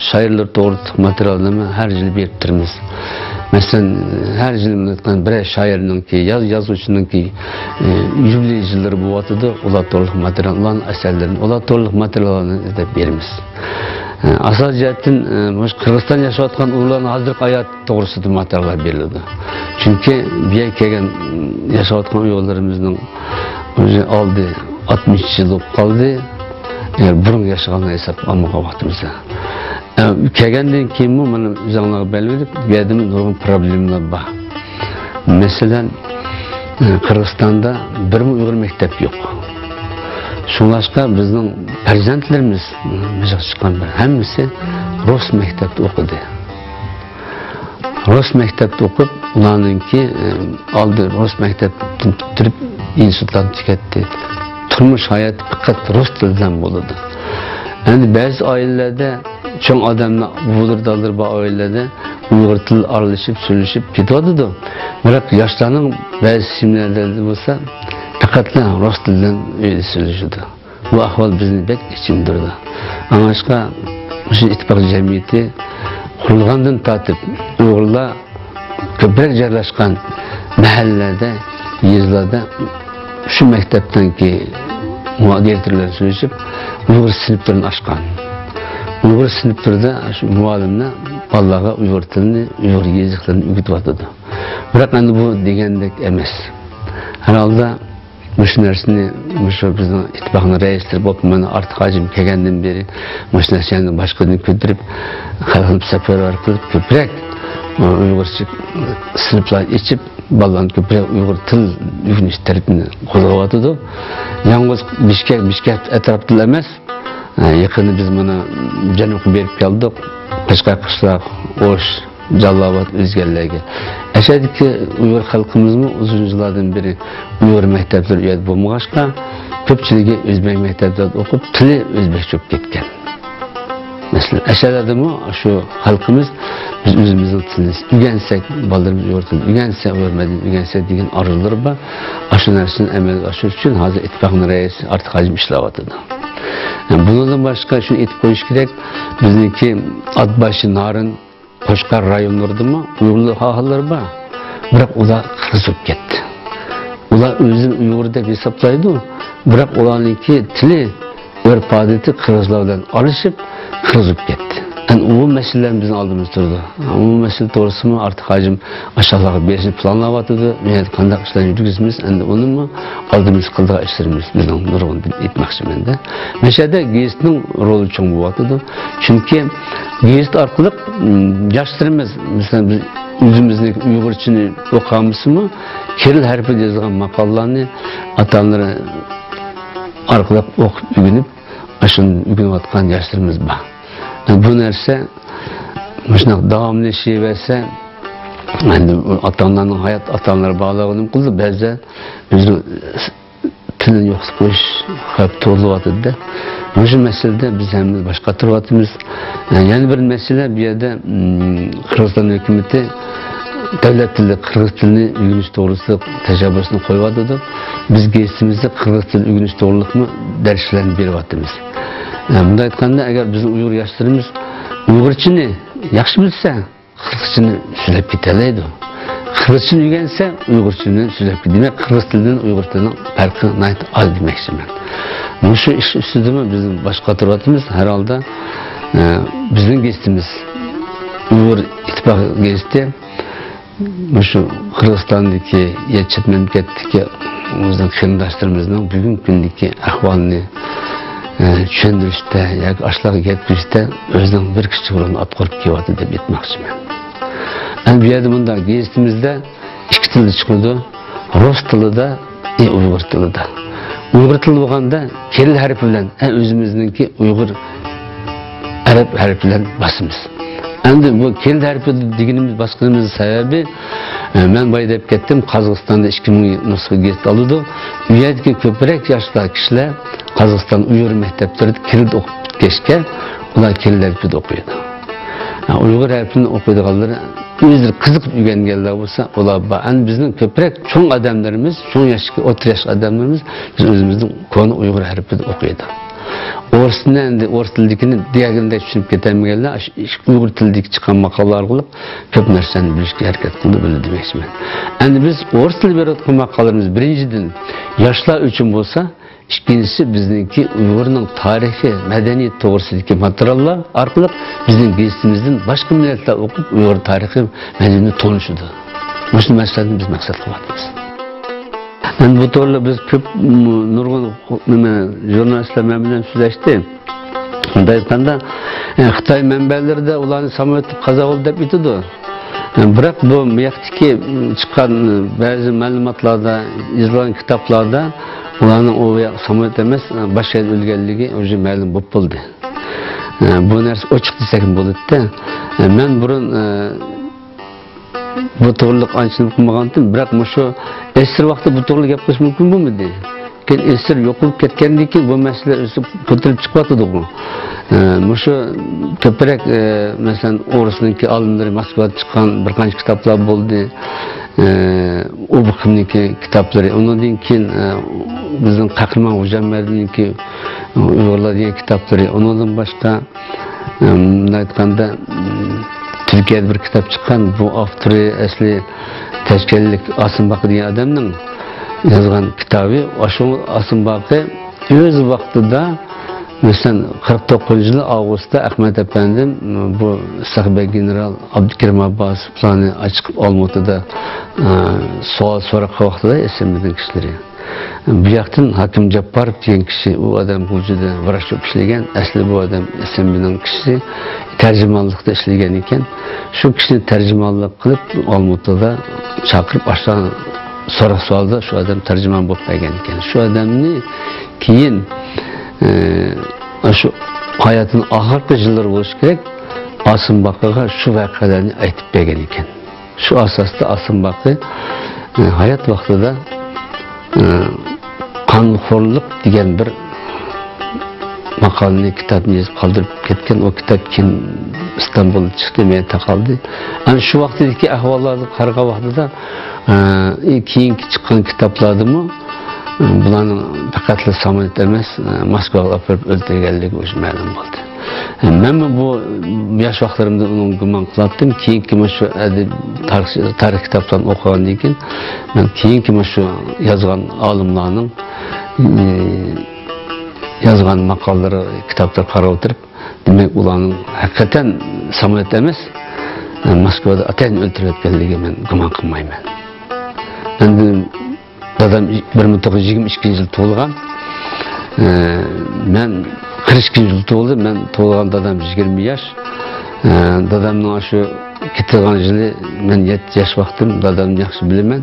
شائىرلار توغرىلىق ماتېرىيالنىمۇ ھەر يىلى بېرىپ تۇرىمىز. مەسىلەن، ھەر يىلى بىرەر شائىرنىڭكى، ياز-، يازغۇچىنىڭكى، ئى، يۇبىلېي يىللىرى بولۇۋاتىدۇ. ئۇلار توغرىلىق ماتېرىيال، ئۇلارنىڭ ئەسەرلىرىنى، ئۇلار توغرىلىق ماتېرىياللارنى ئىزدەپ بېرىمىز. ئاساسىي جەھەتتىن، مۇشۇ قىرغىزىستاندا ياشاۋاتقان ئۇيغۇرلارنىڭ ھازىرقى ھاياتى توغرىسىدا ماتېرىياللار بېرىلىدۇ. چۈنكى بۇ يەرگە كەلگەن، ياشاۋاتقان ئۇيغۇرلىرىمىزنىڭ ئۆزى ئالدى ئاتمىش يىل بولۇپ قالدى. ئەگەر بۇرۇن ياشىغانلار ھېسابقا ئالمىغان ۋاقتىمىزدا. ئە، كەلگەندىن كېيىنمۇ مانا ئۆزۈڭلارغا بەلگىلىك، بۇ يەردىمۇ نۇرغۇن پروبلېمىلار بار. مەسىلەن، ئە، قىرغىزىستاندا بىرمۇ ئۇيغۇر مەكتەپ يوق. شۇڭلاشقا بىزنىڭ پەرزەنتلىرىمىز، ئە، مەشىققە چىققان ھەممىسى رۇس مەكتەپتە ئوقۇدى. رۇس مەكتەپتە ئوقۇپ، ئۇلارنىڭكى، ئە، ئالدى رۇس مەكتەپتىن پۈتتۈرۈپ، ئىنستىتۇتلارنى تۈگەتتى. تۇرمۇش ھاياتى پەقەت رۇس تىلى بىلەن بولىدۇ. ئەمدى بەزى ئائىلىلەردە چوڭ ئادەملەر، بۇۋىلىرى، دادىلىرى بار ئائىلىلەردە ئۇيغۇر تىلى ئارىلىشىپ، سۆزلىشىپ كېتىۋاتىدۇ. بىراق ياشلارنىڭ بەزى سېمىنارلىرىدا بولسا پەقەتلا رۇس تىلى بىلەن ئۆيدە سۆزلىشىدۇ. بۇ ئەھۋال بىزنى بەك ئېچىندۇرىدۇ. ئاڭلاشقا، مۇشۇ ئىتتىپاق جەمئىيىتى قۇرۇلغاندىن تارتىپ ئۇيغۇرلار كۆپرەك جايلاشقان مەھەللىلەردە، يېزىلاردا شۇ مەكتەپنىڭكى مۇ-، دىرېكتورى بىلەن سۆزلىشىپ، ئۇيغۇر سىنىپلىرىنى ئاچقان. ئۇيغۇر سىنىپلىرىدا شۇ مۇئەللىملەر بالىلارغا ئۇيغۇر تىلىنى، ئۇيغۇر يېزىقلىرىنى ئۆگىتىۋاتىدۇ. بىراق ئەمدى بۇ دېگەندەك ئەمەس. ھەر ھالدا مۇشۇ نەرسىنى، مۇشۇ بىزنىڭ ئىتتىپاقنىڭ رەئىسلىرى بولۇپ، مانا ئارتۇق ھاجىم كەلگەندىن بېرى مۇشۇ نەرسىنى باشقىدىن كۆتۈرۈپ، خەلقنى سەپەرۋەر قىلىپ، كۆپرەك، ئۇ، ئۇيغۇرچە سىنىپلار ئېچىپ، بالىلارنى كۆپرەك ئۇيغۇر تىل ئۆگىنىش تەرىپىنى قوزغاۋاتىدۇ. يالغۇز بىشكەك، بىشكەك ئەتراپىدىلا ئەمەس، يېقىندا بىز مانا جەنۇبقا بېرىپ كەلدۇق. قەشقەر، قىشلاق، ئوش، جالىلاباد، ئۆزگە يەرلەرگە. ئەشەدىكى ئۇيغۇر خەلقىمىزمۇ ئۇزۇن يىللاردىن بېرى ئۇيغۇر مەكتەپلىرى ئۇ يەردە بولمىغاچقا، كۆپچىلىكى ئۆزبەك مەكتەپلەردە ئوقۇپ، تىلى ئۆزبەكچە بولۇپ كەتكەن. مەسىلەن، ئەشەدىمۇ شۇ خەلقىمىز، بىز ئۆزىمىزنىڭ تىلىنى ئۆگەنسەك، بالىلىرىمىز ئۇيغۇر تىلىنى ئۆگەنسە، ئۇيغۇر مەدەنىيىتىنى ئۆگەنسە دېگەن ئارزۇلىرى بار. ئاشۇ نەرسىنى ئەمەلگە ئاشۇرۇش ئۈچۈن ھازىر ئىتتىپاقنىڭ رەئىسى ئارتۇق ھاجىم ئىشلەۋاتىدۇ. بۇنىڭدىن باشقا شۇنى ئېيتىپ قويۇش كېرەك، بىزنىڭكى ئاتباشى، نارىن، قوچقار رايونلىرىدىمۇ ئۇيغۇرلار ئاھالىلىرى بار. بىراق ئۇلار قىرغىز بولۇپ كەتتى. ئۇلار ئۆزىنى ئۇيغۇر دەپ ھېسابلايدۇ. بىراق ئۇلارنىڭكى تىلى، ئۆرپ-ئادىتى قىرغىزلار بىلەن ئارىلىشىپ، قىرغىز بولۇپ كەتتى. ئەنە ئۇ مەسىلىلەر بىزنىڭ ئالدىمىزدا تۇرىدۇ. ئۇ مەسىلە توغرىسىمۇ ئارتۇق ھاجىم ئاشۇلارغا بېرىشنى پىلانلاۋاتىدۇ. مەيلى قانداق ئىشلارنى يۈرگۈزىمىز، ئەمدى ئۇنىمۇ ئالدىمىزدا قىلىدىغان ئىشلىرىمىز بىزنىڭ نۇرغۇن دەپ ئېيتماقچىمەن-دە. مەشەدە گېزىتنىڭ رولى چوڭ بولۇۋاتىدۇ. چۈنكى گېزىت ئارقىلىق، م، ياشلىرىمىز، مەسىلەن، بىز ئۆزىمىزنىڭ ئۇيغۇرچىنى ئوقۇيالمىسىمۇ، كىرىل ھەرپىدە يېزىلغان ماقالىلارنى ئاتا-ئانىلىرى ئارقىلىق ئوقۇپ ئۆگىنىپ، ئاشۇندىن ئۆگىنىۋاتقان ياشلىرىمىز بار. بۇ نەرسە مۇشۇنداق داۋاملىشىۋەرسە، ئەمدى ئاتا-ئانىلارنىڭ ھايات، ئاتا-ئانىلار بالىلارغا نېمە قىلىدۇ؟ بەزىدە ئۆزىنىڭ تىلىنى يوقىتىپ قويۇش خەۋپى تۇغۇلۇۋاتىدۇ-دە. مۇشۇ مەسىلىدە بىز ھەممىمىز باش قاتۇرۇۋاتىمىز. يەنە بىر مەسىلە، بۇ يەردە، م، قىرغىزىستان ھۆكۈمىتى دۆلەت تىلى، قىرغىز تىلىنى ئۆگىنىش توغرىسىدا تەشەببۇسنى قويۇۋاتىدۇ. بىز گېزىتىمىزدە قىرغىز تىلى ئۆگىنىش توغرۇلۇقمۇ دەرسلەرنى بېرىۋاتىمىز. ئە، مۇنداق ئېيتقاندا، ئەگەر بىزنىڭ ئۇيغۇر ياشلىرىمىز ئۇيغۇرچىنى ياخشى بىلسە، قىرغىزچىنى سۆزلەپ كېتەلەيدۇ. قىرغىزچىنى ئۆگەنسە، ئۇيغۇرچىنى سۆزلەپ كېتىدۇ. دېمەك، قىرغىز تىلى بىلەن ئۇيغۇر تىلىنىڭ پەرقى ناھايىتى ئاز دېمەكچىمەن. مۇشۇ ئىش ئۈستىدىمۇ بىز باش قاتۇرۇۋاتىمىز. ھەر ھالدا، ئە، بىزنىڭ گېزىتىمىز، ئۇيغۇر ئىتتىپاق گېزىتى، مۇشۇ قىرغىزىستاندىكى يا چەت مەملىكەتتىكى ئۆزىنىڭ قېرىنداشلىرىمىزنىڭ بۈگۈنكى كۈندىكى ئەھۋالىنى، ئە، چۈشەندۈرۈشتە ياكى ئاشۇلارغا يەتكۈزۈشتە ئۆزىنىڭ بىر كىچىك رولىنى ئاتا قۇرۇپ كېلىۋاتىدۇ دەپ ئېيتماقچىمەن. ئەمدى بۇ يەردە مۇنداق، گېزىتىمىزدە ئىككى تىلدا چىقىدۇ، رۇس تىلىدا، ئى، ئۇيغۇر تىلىدا. ئۇيغۇر تىلى بولغاندا كىرىل ھەرپى بىلەن، ئە، ئۆزىمىزنىڭكى ئۇيغۇر ئەرەب ھەرپى بىلەن باسىمىز. ئەمدى بۇ كىرىل ھەرپى دېگىنىمىز، باسقىنىمىز سەۋەبى، ئە، مەن بايا دەپ كەتتىم، قازاقىستاندا ئىككى مىڭ نۇسخا گېزىت ئالىدۇ. ئۇ يەردىكى كۆپرەك ياشلار، كىشىلەر قازاقىستان ئۇيغۇر مەكتەپلىرىدە كىرىلدە ئوقۇپ كەچكەن، ئۇلار كىرىل ھەرپىدە ئوقۇيدۇ. ئۇيغۇر ھەرپىنى ئوقۇيدىغانلىرى، ئۆزلىرى قىزىقىپ ئۆگەنگەنلەر بولسا، ئۇلار بار. ئەمدى بىزنىڭ كۆپرەك چوڭ ئادەملىرىمىز، چوڭ ياشتىكى، ئوتتۇرا ياشلىق ئادەملىرىمىز بىز ئۆزىمىزنىڭ كونا ئۇيغۇر ھەرپىدە ئوقۇيدۇ. ئورۇس تىلىنى، ئەمدى ئورۇس تىلىدىكىنى دېگەندەك چۈشىنىپ كېتەلمىگەنلەر ئاشۇ ئۇيغۇر تىلىدىكى چىققان ماقالىلەر ئارقىلىق كۆپ نەرسىلەرنى بىلىشكە ھەرىكەت قىلدى، بىلدى دېمەكچىمەن. ئەمدى بىز ئورۇس تىلىدا بېرىۋاتقان ماقالىلىرىمىز، بىرىنچىدىن، ياشلار ئۈچۈن بولسا، ئىككىنچىسى، بىزنىڭكى ئۇيغۇرنىڭ تارىخى، مەدەنىيىتى توغرىسىدىكى ماتېرىياللار ئارقىلىق بىزنىڭ گېزىتىمىزدىن باشقا مىللەتلەر ئوقۇپ، ئۇيغۇر تارىخى، مەدەنىيىتىنى تونۇشىدۇ. مۇشۇ مەقسەتنى بىز مەقسەت قىلىۋاتىمىز. ئەمدى بۇ توغرىلىق بىز كۆپ، م، نۇرغۇن، نېمە، ژۇرنالىستلار مەن بىلەن سۆزلەشتى. مۇنداق ئېيتقاندا، ئە، خىتاي مەنبەلىرىدە ئۇلارنى ساموليوت دەپ قازا بولدى دەپ ئېيتىدۇ. ئە، بىراق بۇ، بۇ ياقتىكى، م، چىققان، ئە، بەزى مەلۇماتلاردا، يېزىلغان كىتابلاردا ئۇلارنىڭ ئۇ ياق ساموليوت ئەمەس، ئە، باشقا يەردە ئۆلگەنلىكى ئۆزى مەلۇم بولۇپ بولدى. ئە، بۇ نەرسە ئوچۇق دېسەكمۇ بولىدىكەن. ئە، مەن بۇرۇن، ئە، بۇ توغرىلىق ئانچە نېمە قىلمىغانتىم، بىراق مۇشۇ ئېسىر ۋاقتىدا بۇ توغرىلىق گەپ قىلىش مۇمكىن بولمىدى. كېيىن ئېسىر يوقىلىپ كەتكەندىن كېيىن بۇ مەسىلە ئۆسۈپ كۆتۈرۈلۈپ چىقىۋاتىدىغۇ. ئە، مۇشۇ كۆپرەك، ئە، مەسىلەن، ئورۇسنىڭكى ئالىملىرى، ماسكۋادا چىققان بىر قانچە كىتابلار بولدى. ئە، ئۇ بۇ كىمنىڭكى كىتابلىرى، ئۇنىڭدىن كېيىن، ئە، بىزنىڭ قەھرىمان غوجاممەردىنكى ئۇيغۇرلار دېگەن كىتابلىرى، ئۇنىڭدىن باشقا، ئە، مۇنداق ئېيتقاندا، تۈركىيەدە بىر كىتاب چىققان، بۇ ئاپتورى ئەسلى تاشكەنتلىك ئاسىم باقى دېگەن ئادەمنىڭ يازغان كىتابى. ئاشۇ ئاسىم باقى ئۆز ۋاقتىدا، مەسىلەن، قىرىق توققۇزىنچى يىلى ئاۋغۇستتا ئەخمەت ئەپەندىم بۇ سەخبەر گېنېرال ئابدۇكېرىم ئابباسوفلارنى ئاچىقىپ ئالمۇتىدا، ئە، سوئال سوراق قىلغان ۋاقتىدا ئېسىمىزدىن كىشىلىرى. بۇ ياقتىن ھاكىم جاپپاروف دېگەن كىشى، ئۇ ئادەم غۇلجىدا ۋراچ بولۇپ ئىشلىگەن، ئەسلى بۇ ئادەم ئېسىمىزنىڭ كىشىسى، تەرجىمانلىقتا ئىشلىگەن ئىكەن. شۇ كىشىنى تەرجىمانلىق قىلىپ، ئالمۇتىدا چاقىرىپ، ئاشۇ سوراق سوئالدا شۇ ئادەم تەرجىمان بولۇپ بەرگەن ئىكەن. شۇ ئادەمنى كېيىن، ئە، شۇ ھاياتىنىڭ ئاخىرقى يىللىرى بولۇشى كېرەك، ئاسىم باقىغا شۇ ۋەقەلەرنى ئېيتىپ بەرگەن ئىكەن. شۇ ئاساستا ئاسىم باقى، ئە، ھايات ۋاقتىدا، ئە، قانخورلۇق دېگەن بىر ماقالىنى، كىتابنى يېزىپ قالدۇرۇپ كەتكەن. ئۇ كىتاب كېيىن ئىستانبۇلدا چىقتى، مەيداندا قالدى. ئەنە شۇ ۋاقتىدىكى ئەھۋاللارغا قارىغان ۋاقتىدا، ئە، كېيىنكى چىققان كىتابلاردىمۇ، ئە، بۇلارنىڭ پەقەتلا ساموليوت ئەمەس، ئە، ماسكۋاغا ئاپىرىپ ئۆلتۈرگەنلىكى ئۆزى مەلۇم بولدى. ئە، مەنمۇ بۇ ياش ۋاقىتلىرىمدا ئۇنىڭغا گۇمان قىلاتتىم. كېيىنكى مۇشۇ ئەدەب-، تارىخ، تارىخ كىتابلارنى ئوقۇغاندىن كېيىن مەن كېيىنكى مۇشۇ يازغان ئالىملارنىڭ، ئە، يازغان ماقالىلىرى، كىتابلىرىغا قاراپ ئولتۇرۇپ، دېمەك، ئۇلارنىڭ ھەقىقەتەن ساموليوت ئەمەس، ئە، ماسكۋادا ئاتايىن ئۆلتۈرۈۋەتكەنلىكىگە مەن گۇمان قىلمايمەن. ئەمدى دادام بىر مىڭ توققۇز يۈز يىگىرمە ئىككىنچى يىل تۇغۇلغان. ئە، مەن قىرىق ئىككىنچى يىل تۇغۇلدۇم. مەن تۇغۇلغان دادام يىگىرمە ياش. ئە، دادامنىڭ شۇ كېتىدىغان يىلى، مەن يەتتە ياش ۋاقتىم، دادامنى ياخشى بىلىمەن.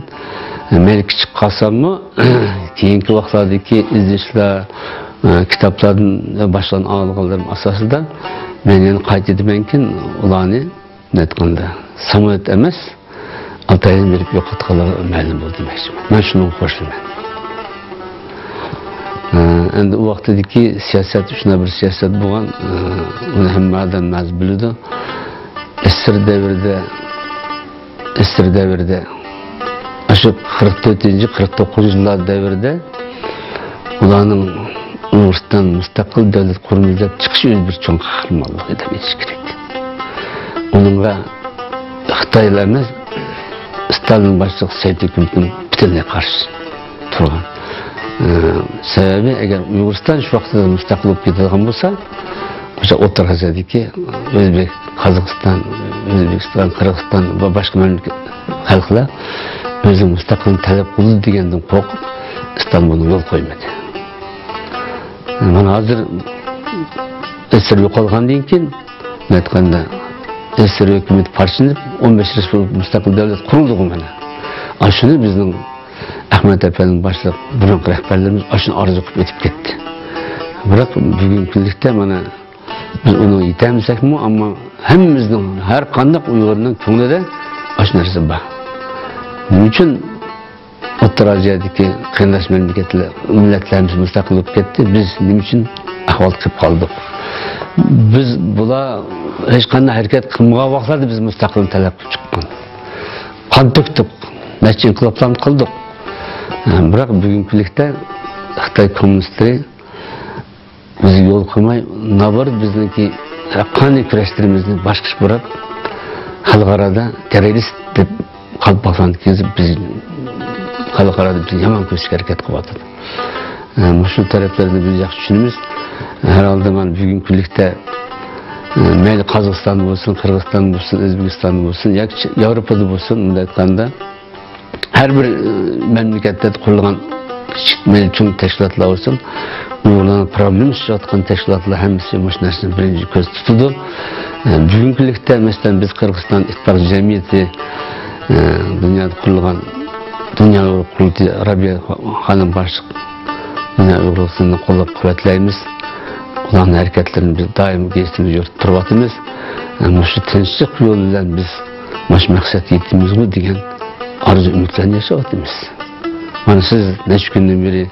ئە، مەيلى كىچىك قالساممۇ، كېيىنكى ۋاقىتلاردىكى ئىزدىنىشلەر، ئە، كىتابلاردىن باشلىغان ئاڭلىغانلىرىم ئاساسىدا مەن يەنە قايتىدىمەنكىن، ئۇلارنى ئېيتقاندا، ساموليوت ئەمەس، ئاتايىن بېرىپ يوقاتقانلىقى مەلۇم بولدى دېمەكچىمەن. مەن شۇنىڭغا قوشۇلىمەن. ئە، ئەمدى ئۇ ۋاقتىدىكى سىياسەت شۇنداق بىر سىياسەت بولغان، ئە، ئۇنى ھەممە ئادەم ھازىر بىلىدۇ. ئەسىر دەۋرىدە، ئەسىر دەۋرىدە، ئاشۇ قىرىق تۆتىنچى، قىرىق توققۇزىنچى يىللار دەۋرىدە ئۇلارنىڭ ئۇيغۇرىستان مۇستەقىل دۆلەت قۇرىمىز دەپ چىقىشى ئۆزى بىر چوڭ قەھرىمانلىق ئىدى دېيىش كېرەك. ئۇنىڭغا خىتايلا ئەمەس، ستالىن باشلىق سوۋېت ھۆكۈمىتىنىڭ پۈتۈنلەي قارشى تۇرغان. ئى، سەۋەبى، ئەگەر ئۇيغۇرىستان شۇ ۋاقىتتا مۇستەقىل بولۇپ كېتىدىغان بولسا، ئوشۇ ئوتتۇرا ئاسىيادىكى ئۆزبېك، قازاقىستان، ئۆزبېكىستان، قىرغىزىستان ۋە باشقا مەملىكەت خەلقلەر ئۆزىنىڭ مۇستەقىللىقىنى تەلەپ قىلىدۇ دېگەندىن قورقۇپ، ئىستانبۇلغا يول قويمىدى. مانا ھازىر ئەسىر يوقالغاندىن كېيىن، مەن ئېيتقاندا، ئەسىر ھۆكۈمىتى پارچىلىنىپ، ئون بەش رېسپۇبلىكا مۇستەقىل دۆلەت قۇرۇلدىغۇ مانا. ئاشۇنى بىزنىڭ ئەخمەت ئەپەندىم باشلىق بۇرۇنقى رەھبەرلىرىمىز ئاشۇنى ئارزۇ قىلىپ ئۆتۈپ كەتتى. بىراق بۈگۈنكى كۈنلۈكتە مانا بىز ئۇنىڭغا يېتەلمىسەكمۇ، ئەمما ھەممىمىزنىڭ، ھەر قانداق ئۇيغۇرنىڭ كۆڭلىدە ئاشۇ نەرسە بار. نېمە ئۈچۈن ئوتتۇرا ئازىيادىكى قېرىنداش مەملىكەتلەر، مىللەتلەرمىز مۇستەقىل بولۇپ كەتتى، بىز نېمە ئۈچۈن ئەھۋالدا قېلىپ قالدۇق؟ بىز بۇلار ھېچقانداق ھەرىكەت قىلمىغان ۋاقىتلاردا بىز مۇستەقىلنى تەلەپ قىلىپ چىققان. قان تۆكتۇق، نەچچە ئىنقىلابلارنى قىلدۇق. بىراق بۈگۈنكى كۈنلۈكتە خىتاي كوممۇنىستلىرى بىزگە يول قويماي، نابارا بىزنىڭكى ھەققانىي كۈرەشلىرىمىزنى باشقىچە بۇراپ، خەلقئارادا تېررورىست دەپ قالپاقلارنى كىيگۈزۈپ، بىز خەلقئارادا بىزنى يامان كۆرسىتىشكە ھەرىكەت قىلىۋاتىدۇ. ئە، مۇشۇ تەرەپلەرنى بىز ياخشى چۈشىنىمىز. ھەر ھالدا مانا بۈگۈنكى كۈنلۈكتە، ئە، مەيلى قازاقىستاندا بولسۇن، قىرغىزىستاندا بولسۇن، ئۆزبېكىستاندا بولسۇن ياكى ياۋروپادا بولسۇن، مۇنداق ئېيتقاندا، ھەر بىر، ئە، مەملىكەتتە قۇرۇلغان كىچىك، مەيلى چوڭ تەشكىلاتلار بولسۇن، ئۇيغۇرلارنىڭ پروبلېمىسى چىقىۋاتقان تەشكىلاتلار ھەممىسى مۇشۇ نەرسىنى بىرىنچى كۆز تۇتىدۇ. ئە، بۈگۈنكى كۈنلۈكتە، مەسىلەن، بىز قىرغىزىستان ئىتتىپاق جەمئىيىتى، ئە، دۇنيادا قۇرۇلغان دۇنيا ئۇيغۇر قۇرۇلتىيى رابىيە خانىم باشلىق دۇنيا ئۇيغۇر قۇرۇلتىيىنى قوللاپ قۇۋۋەتلەيمىز. ئۇلارنىڭ ھەرىكەتلىرىنى بىز دائىم گېزىتىمىزدە يورۇتۇپ تۇرۇۋاتىمىز. ئە، مۇشۇ تىنچلىق يولى بىلەن بىز مۇشۇ مەقسەتكە يېتىمىزغۇ دېگەن ئارزۇ ئۈمىد بىلەن ياشاۋاتىمىز. مانا سىز نەچچە كۈندىن بېرى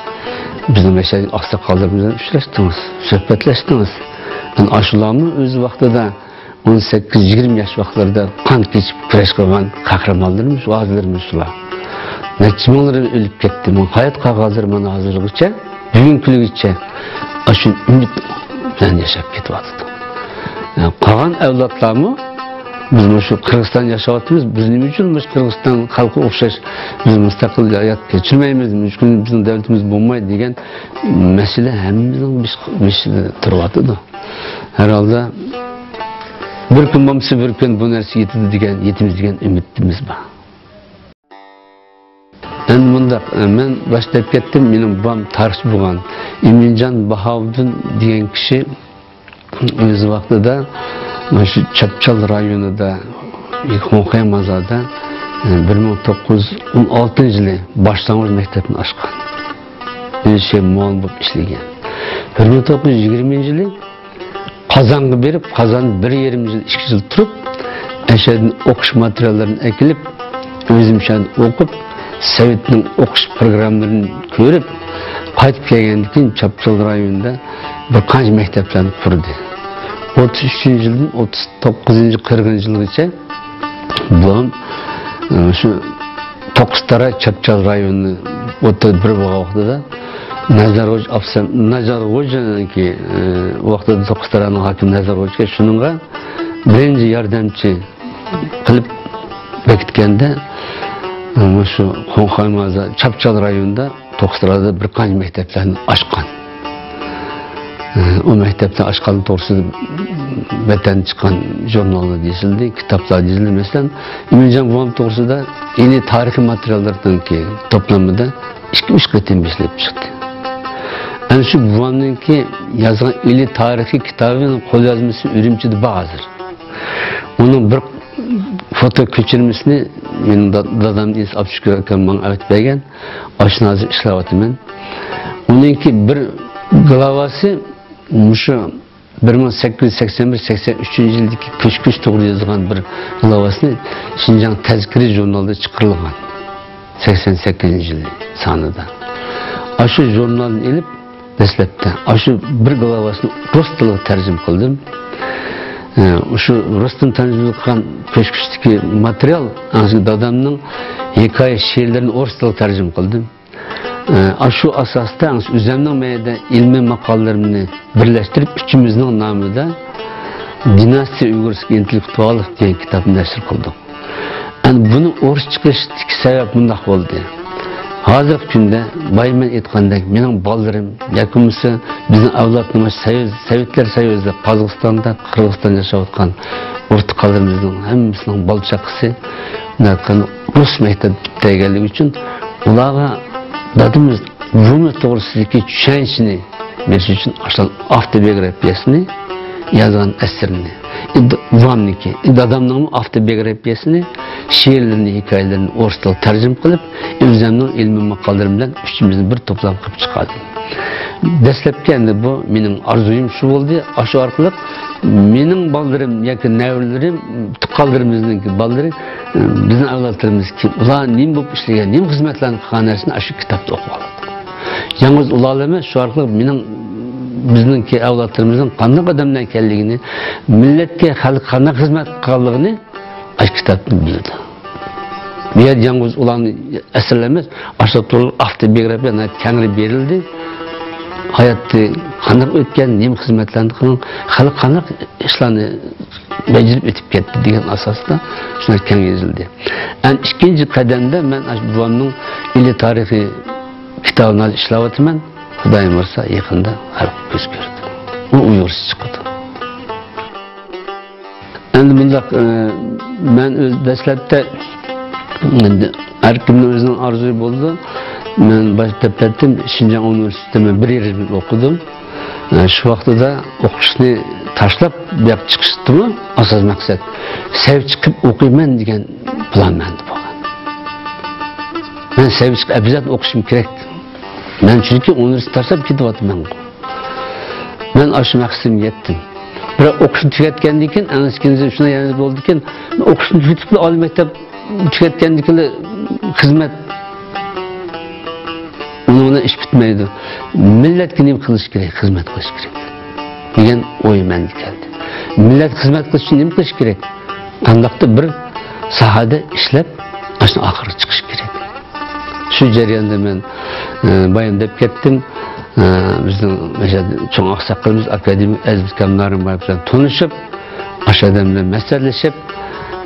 بىزنىڭ مەشەدىكى ئاقساقاللىرىمىز بىلەن ئۇچراشتىڭىز، سۆھبەتلەشتىڭىز. ئەنە ئاشۇلارمۇ ئۆز ۋاقتىدا ئون سەككىز يىگىرمە ياش ۋاقىتلىرىدا قان كېچىپ كۈرەش قىلغان قەھرىمانلىرىمىز، غازىلىرىمىز شۇلار. نەچچە مىڭلىرى ئۆلۈپ كەتتى. مانا ھايات قالغانلار مانا ھازىرغىچە، بۈگۈنكى كۈنگىچە ئاشۇ ئۈمىد بىلەن ياشاپ كېتىۋاتىدۇ. قالغان ئەۋلادلارمۇ، بىز مۇشۇ قىرغىزىستاندا ياشاۋاتىمىز، بىز نېمە ئۈچۈن مۇشۇ قىرغىزىستان خەلقىگە ئوخشاش بىز مۇستەقىل ھايات كەچۈرمەيمىز، نېمە ئۈچۈن بىزنىڭ دۆلىتىمىز بولمايدۇ دېگەن مەسىلە ھەممىمىزنىڭ بېشىدا تۇرۇۋاتىدۇ. ھەر ھالدا بىر كۈن بولمىسا بىر كۈن بۇ نەرسە يېتىدۇ دېگەن، يېتىمىز دېگەن ئۈمىدىمىز بار. ئەمدى مۇنداق، مەن باشتا دەپ كەتتىم، مېنىڭ بابام تارىخچى بولغان ئىمىنجان باھاۋۇدۇن دېگەن كىشى ئۆز ۋاقتىدا مانا شۇ چاپچال رايونىدا، خوڭخەي مازاردا، بىر مىڭ توققۇز يۈز ئون ئالتىنچى يىلى باشلانغۇچ مەكتەپنى ئاچقان. ئۆزى شۇ مۇئەللىم بولۇپ ئىشلىگەن. بىر مىڭ توققۇز يۈز يىگىرمىنچى يىلى قازانغا بېرىپ، قازاندا بىر يېرىم يىل، ئىككى يىل تۇرۇپ، ئەشەدىن ئوقۇش ماتېرىياللىرىنى ئەكېلىپ، ئۆزۈم شۇ يەردە ئوقۇپ، سوۋېتنىڭ ئوقۇش پروگراممىلىرىنى كۆرۈپ، قايتىپ كەلگەندىن كېيىن چاپچال رايونىدا بىر قانچە مەكتەپلەرنى قۇردى. ئوتتۇز ئۈچىنچى يىلدىن ئوتتۇز توققۇزىنچى، قىرىقىنچى يىلغىچە بۇ، ئە، شۇ توققۇز تاراي چاپچال رايونىنى ئوتتۇرىدا بىر بولغان ۋاقتىدا نەزەر خوجا ئاپسەن، نەزەر خوجىنىڭكى، ئە، ۋاقتىدا توققۇز تارانىڭ ھاكىمى نەزەر خوجا شۇنىڭغا بىرىنچى ياردەمچى قىلىپ بېكىتكەندە، ئە، شۇ خوڭخەي مازار چاپچال رايونىدا توققۇز تارادا بىر قانچە مەكتەپلەرنى ئاچقان. ئۇ مەكتەپنى ئاچقان توغرىسىدا ۋەتەندىن چىققان ژۇرناللار يېزىلدى، كىتابلار يېزىلدى. مەسىلەن، ئىمىنجان بوۋام توغرىسىدا ئىلى تارىخىي ماتېرىياللارنىڭكى توپلىمىدا ئىككى، ئۈچ قېتىم بېسىلىپ چىقتى. ئەنە شۇ بوۋامنىڭكى يازغان ئىلى تارىخىي كىتابىنىڭ قوليازمىسى ئۈرۈمچىدە بار ھازىر. ئۇنىڭ بىر فوتو كۆچۈرمىسىنى مېنىڭ دا-، دادام ئىنىسى ئابدۇشۈكۈر ئاكام ماڭا ئەۋەتىپ بەرگەن. ئاشۇنى ھازىر ئىشلەۋاتىمەن. ئۇنىڭكى بىر گىلاۋاسى مۇشۇ بىر مىڭ سەككىز يۈز سەكسەن بىر، سەكسەن ئۈچىنچى يىلدىكى كۆچ-كۆچ توغرا يازغان بىر گىلاۋاسىنى شىنجاڭ تەزكىرە ژۇرنالىدا چىقىرىلغان. سەكسەن سەككىزىنچى يىلى سانىدا. ئاشۇ ژۇرنالنى ئېلىپ، دەسلەپتە ئاشۇ بىر گىلاۋاسىنى رۇس تىلىغا تەرجىمە قىلدىم. ئە، شۇ رۇس تىلىدا تەرجىمە قىلغان كۆچ-كۆچتىكى ماتېرىيال، ئاڭسىز دادامنىڭ ھېكايە شېئىرلىرىنى ئورۇس تىلىغا تەرجىمە قىلدىم. ئە، شۇ ئاساستا ئاڭسىز ئۆزەمنىڭ مەيدە ئىلمىي ماقالىلىرىمنى بىرلەشتۈرۈپ، ئۈچىمىزنىڭ نامىدا دىناستىيە ئۇيغۇرسكىي ئىنتېللېكتۇئاللىق دېگەن كىتابنى نەشر قىلدۇق. ئەنە بۇنى ئورۇسچە قىلىشتىكى سەۋەب مۇنداق بولدى. ھازىرقى كۈندە بايا مەن ئېيتقاندەك، مېنىڭ بالىلىرىم ياكى بولمىسا بىزنىڭ ئەۋلادلىرىمىز سوۋېت، سوۋېتلار سويۇزىدا، قازاقىستاندا، قىرغىزىستاندا ياشاۋاتقان ئۇرۇق-تۇغقانلىرىمىزنىڭ ھەممىسىنىڭ بالا-چاقىسى مۇنداق رۇس مەكتەپتە پۈتتۈرگەنلىكى ئۈچۈن ئۇلارغا دادىمىز بۇمۇ توغرىسىدىكى چۈشەنچىنى بېرىش ئۈچۈن ئاشۇلار ئاپتوبىيوگرافىيەسىنى يازغان ئەسىرىنى، بوۋامنىڭكى، دادامنىڭمۇ ئاپتوبىيوگرافىيەسىنى، شېئىرلىرىنى، ھېكايىلىرىنى ئورۇس تىلىغا تەرجىمە قىلىپ، ئۆزەمنىڭ ئىلمىي ماقالىلىرىم بىلەن ئۈچىمىزنى بىر توپلام قىلىپ چىقاردىم. دەسلەپكى ئەمدى بۇ مېنىڭ ئارزۇيۇم شۇ بولدى. ئاشۇ ئارقىلىق مېنىڭ بالىلىرىم ياكى نەۋرىلىرىم، تۇغقانلىرىمىزنىڭكى بالىلىرى، بىزنىڭ ئەۋلادلىرىمىزكى ئۇلار نېمە بولۇپ ئىشلىگەن، نېمە خىزمەتلەرنى قىلغان نەرسىنى ئاشۇ كىتابتا ئوقۇۋالىدۇ. يالغۇز ئۇلارلا ئەمەس، شۇ ئارقىلىق مېنىڭ بىزنىڭكى ئەۋلادلىرىمىزنىڭ قانداق ئادەملەر ئىكەنلىكىنى، مىللەتكە، خەلققە قانداق خىزمەت قىلغانلىقىنى ئاشۇ كىتابتىن بىلىدۇ. بۇ يەردە يالغۇز ئۇلارنى ئەسەرلەر ئەمەس، ئاشۇ تۇرۇپ ئاپتوبىيوگرافىيە ناھايىتى كەڭرى بېرىلدى. ھاياتى قانداق ئۆتكەن، نېمە خىزمەتلەرنى قىلغان، خەلققە قانداق ئىشلارنى بېجىرىپ ئۆتۈپ كەتتى دېگەن ئاساستا شۇنداق كەڭ يېزىلدى. ئەمدى ئىككىنچى قەدەمدە مەن ئاشۇ بوۋامنىڭ ئىلى تارىخى كىتابىنى ھازىر ئىشلەۋاتىمەن. خۇدايىم بۇيرۇسا يېقىندا خەلققە كۆز كۆرسىتىمەن. ئۇ ئۇيغۇرچە چىقىدۇ. ئەمدى بۇنداق، ئە، مەن ئۆز دەسلەپتە، ئەمدى ھەر كىمنىڭ ئۆزىنىڭ ئارزۇيى بولىدۇ. مەن باش دەپتەردىن شىنجاڭ ئۇنىۋېرسىتېتىدا مەن بىر يىل ئوقۇدۇم. ئە، شۇ ۋاقتىدا ئوقۇشنى تاشلاپ، بۇ ياققا چىقىشتىمۇ ئاساس مەقسەت. سەۋ چىقىپ ئوقۇيمەن دېگەن پىلان مەندە بولغان. مەن سەۋ چىقىپ ئەبەدەن ئوقۇشۇم كېرەك. مەن چۈنكى ئۇنىۋېرسىتېت تاشلاپ كېتىۋاتىمەن. مەن ئاشۇ مەقسىتىمگە يەتتىم. بىراق ئوقۇشنى تۈگەتكەندىن كېيىن، ئەڭ ئىككىنچى شۇنداق يەنە بولدىكەن، ئوقۇشنى تۈگىتىپلا ئالىي مەكتەپ تۈگەتكەندىن كېيىن خىزمەت ئۇنىڭ بىلەن ئىش پۈتمەيدۇ. مىللەتكە نېمە قىلىش كېرەك؟ خىزمەت قىلىش كېرەك دېگەن ئوي مەندە كەلدى. مىللەتكە خىزمەت قىلىش ئۈچۈن نېمە قىلىش كېرەك؟ قانداقتۇر بىر ساھەدە ئىشلەپ، ئاشۇنى ئاخىرىغا چىقىش كېرەك. شۇ جەرياندا مەن، ئە، بايام دەپ كەتتىم، ئە، بىزنىڭ مەشەدە چوڭ ئاقساقىلىمىز ئاكادېمىك ئەزىز ئۇكام نارىنبايېۋ بىلەن تونۇشۇپ، ئاشۇ ئادەم بىلەن مەسلىھەتلىشىپ،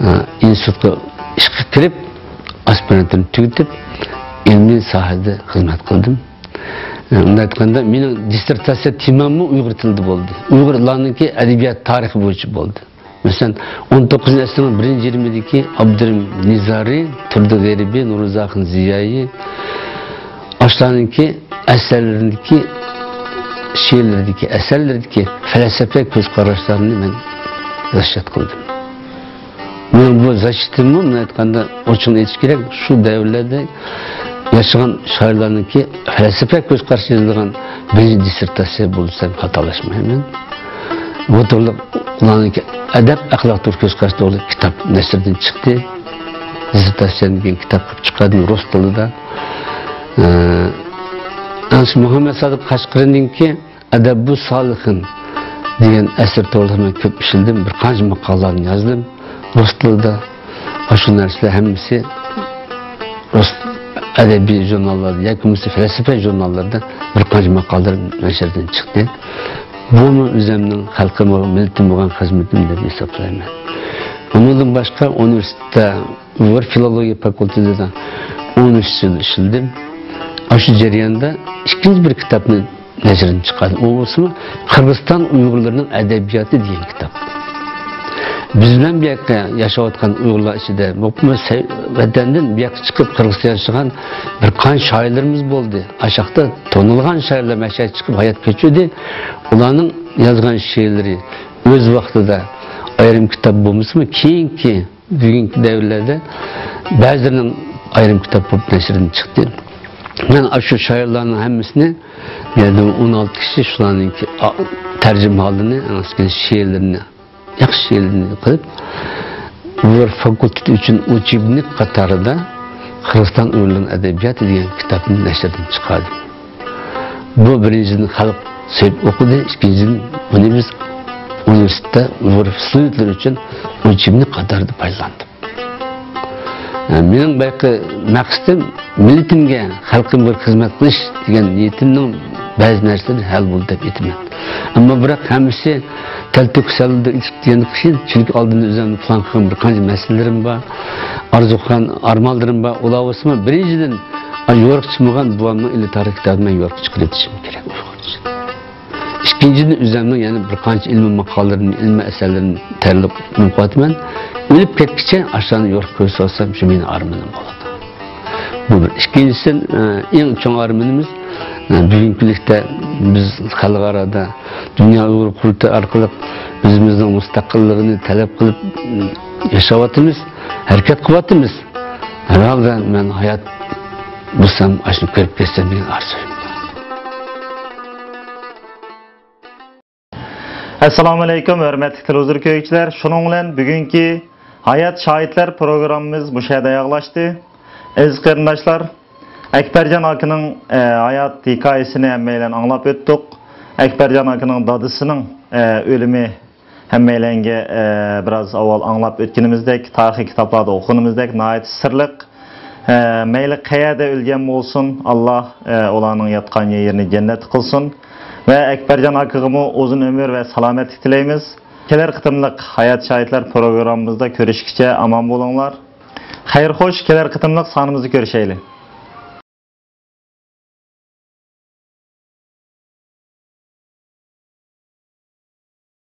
ئە، ئىنستىتۇتقا ئىشقا كىرىپ، ئاسپىرانتۇرنى تۈگىتىپ، ئىلمىي ساھەدە خىزمەت قىلدىم. ئە، ئۇنداق ئېيتقاندا، مېنىڭ دىسسېرتاتسىيە تېماممۇ ئۇيغۇر تىلىدا بولدى. ئۇيغۇرلارنىڭكى ئەدەبىيات تارىخى بويىچە بولدى. مەسىلەن، ئون توققۇزىنچى ئەسىرنىڭ بىرىنچى يېرىمىدىكى ئابدۇرېھىم نىزارى، تۇردى غېرىبى، نۇرزاخۇن زىيائى، ئاشۇلارنىڭكى ئەسەرلىرىدىكى، شېئىرلىرىدىكى، ئەسەرلىرىدىكى پەلسەپە كۆز قاراشلارنى مەن زاشىت قىلدىم. مېنىڭ بۇ زاشىتىممۇ، مۇنداق ئېيتقاندا، ئوچۇقىنى ئېيتىش كېرەك، شۇ دەۋرلەردە ياشىغان شائىرلارنىڭكى پەلسەپە كۆز قارىشى يېزىلغان بىرىنچى دىسسېرتاتسىيە بولسام خاتالاشمايمەن. بۇ تۈرلۈك ئۇلارنىڭكى ئەدەپ ئەخلاق تۈرى كۆز قارىشى توغرىلىق كىتاب نەشردىن چىقتى. دىسسېرتاتسىيەدىن كېيىن كىتاب قىلىپ چىقاردىم رۇس تىلىدا. ئە، ئەنسى مۇھەممەد سادىق قەشقىرىنىڭكى ئەدەبۇ سالىخىن دېگەن ئەسەر توغرىلىق مەن كۆپ ئىشلىدىم، بىر قانچە ماقالىلەرنى يازدىم رۇس تىلىدا. ئاشۇ نەرسىلەر ھەممىسى رۇس ئەدەبىي ژۇرناللاردا ياكى بولمىسا پەلسەپە ژۇرناللىرىدا بىر قانچە ماقالىلەر نەشردىن چىقتى. بۇمۇ ئۆزۈمنىڭ خەلقىمگە، مىللىتىمگە بولغان خىزمىتىم دەپ ھېسابلايمەن. ئۇنىڭدىن باشقا ئۇنىۋېرسىتېتتا ئۇيغۇر فىلولوگىيە فاكۇلتېتىدا ئون ئۈچ يىل ئىشلىدىم. ئاشۇ جەرياندا ئىككىنچى بىر كىتابنى نەشردىن چىقاردى. ئۇ بولسىمۇ قىرغىزىستان ئۇيغۇرلىرىنىڭ ئەدەبىياتى دېگەن كىتاب. بىز بىلەن بۇ يەردە ياشاۋاتقان ئۇيغۇرلار ئىچىدە، بولۇپمۇ سەي-، ۋەتەندىن بۇ ياققا چىقىپ قىرغىزىستاندا ياشىغان بىر قانچە شائىرلىرىمىز بولدى. ئاشاقتا تونۇلغان شائىرلار مەشەدە چىقىپ ھايات كەچۈردى. ئۇلارنىڭ يازغان شېئىرلىرى ئۆز ۋاقتىدا ئايرىم كىتاب بولمىسىمۇ، كېيىنكى بۈگۈنكى دەۋرلەردە بەزىلىرىنىڭ ئايرىم كىتاب بولۇپ نەشردىن چىقتى. مەن ئاشۇ شائىرلارنىڭ ھەممىسىنى، يەنى ئون ئالتە كىشى، شۇلارنىڭكى ئا-، تەرجىمىھالىنى، شېئىرلىرىنى، ياخشى شېئىرلىرىنى قىلىپ، ئۇيغۇر فاكۇلتېتى ئۈچۈن ئۇچېبنىك قاتارىدا قىرغىزىستان ئۇيغۇرلىرىنىڭ ئەدەبىياتى دېگەن كىتابنى نەشردىن چىقاردىم. بۇ بىرىنچىدىن خەلق سۆيۈپ ئوقۇدى، ئىككىنچىدىن بۇنى بىز ئۇنىۋېرسىتېتتا ئۇيغۇر ستۇدېنتلىرى ئۈچۈن ئۇچېبنىك قاتارىدا پايدىلاندىم. مېنىڭ بايىقى مەقسىتىم مىللىتىمگە، خەلقىمگە بىر خىزمەت قىلىش دېگەن نىيىتىمنىڭ بەزى نەرسىلىرى ھەل بولدى دەپ ئېيتىمەن. ئەمما بىراق ھەممىسى تەلتۆكۈس ھالدا ئۆتۈپ كەتكەندىن كېيىن، چۈنكى ئالدىمدا ئۆزۈمنىڭ پىلان قىلغان بىر قانچە مەسىلىلىرىم بار، ئارزۇ قىلغان ئارمانلىرىم بار. ئۇلار بولسىمۇ بىرىنچىدىن، يورۇققا چىقمىغان بوۋامنىڭ ئىلى تارىخ كىتابىنى مەن يورۇققا چىقىرىۋېتىشىم كېرەك ئۇيغۇرچە. ئىككىنچىدىن، ئۆزۈمنىڭ يەنە بىر قانچە ئىلمىي ماقالىلىرىمنى، ئىلمىي ئەسەرلىرىمنى تەييارلىق قىلىۋاتىمەن. ئۆلۈپ كەتكۈچە ئاشۇلارنى يورۇققا كۆرسىتىۋالسام، شۇ مېنىڭ ئارمىنىم بولىدۇ. بۇ بىر. ئىككىنچىسى، ئە، ئەڭ چوڭ ئارمىنىمىز، ئە، بۈگۈنكى كۈنلۈكتە بىز خەلقئارادا دۇنيا ئۇيغۇر قۇرۇلتىيى ئارقىلىق ئۆزىمىزنىڭ مۇستەقىللىقىنى تەلەپ قىلىپ، م، ياشاۋاتىمىز، ھەرىكەت قىلىۋاتىمىز. ھەر ھالدا مەن ھايات بولسام، ئاشۇنى كۆرۈپ كەتسەم دېگەن ئارزۇيۇم بار. ئەسسالامۇئەلەيكۇم، ھۆرمەتلىك تېلېۋىزور كۆرگۈچىلەر. شۇنىڭ بىلەن بۈگۈنكى ھايات شاھىتلار پروگراممىمىز مۇشۇ يەردە ئاياغلاشتى. ئەزىز قېرىنداشلار، ئەكبەرجان ئاكىنىڭ، ئە، ھايات ھېكايىسىنى ھەممەيلەن ئاڭلاپ ئۆتتۇق. ئەكبەرجان ئاكىنىڭ دادىسىنىڭ، ئە، ئۆلۈمى ھەممەيلەنگە، ئە، بىراز ئاۋۋال ئاڭلاپ ئۆتكىنىمىزدەك، تارىخىي كىتابلاردا ئوقۇغىنىمىزدەك ناھايىتى سىرلىق. ئە، مەيلى قەيەردە ئۆلگەن بولسۇن، ئاللا، ئە، ئۇلارنىڭ ياتقان يېرىنى جەننەت قىلسۇن. ۋە ئەكبەرجان ئاكىغىمۇ ئۇزۇن ئۆمۈر ۋە سالامەتلىك تىلەيمىز. كېلەر قېتىملىق ھايات شاھىتلار پروگراممىمىزدا كۆرۈشكىچە ئامان بولۇڭلار. خەير خوش، كېلەر قېتىملىق سانىمىزدا كۆرۈشەيلى.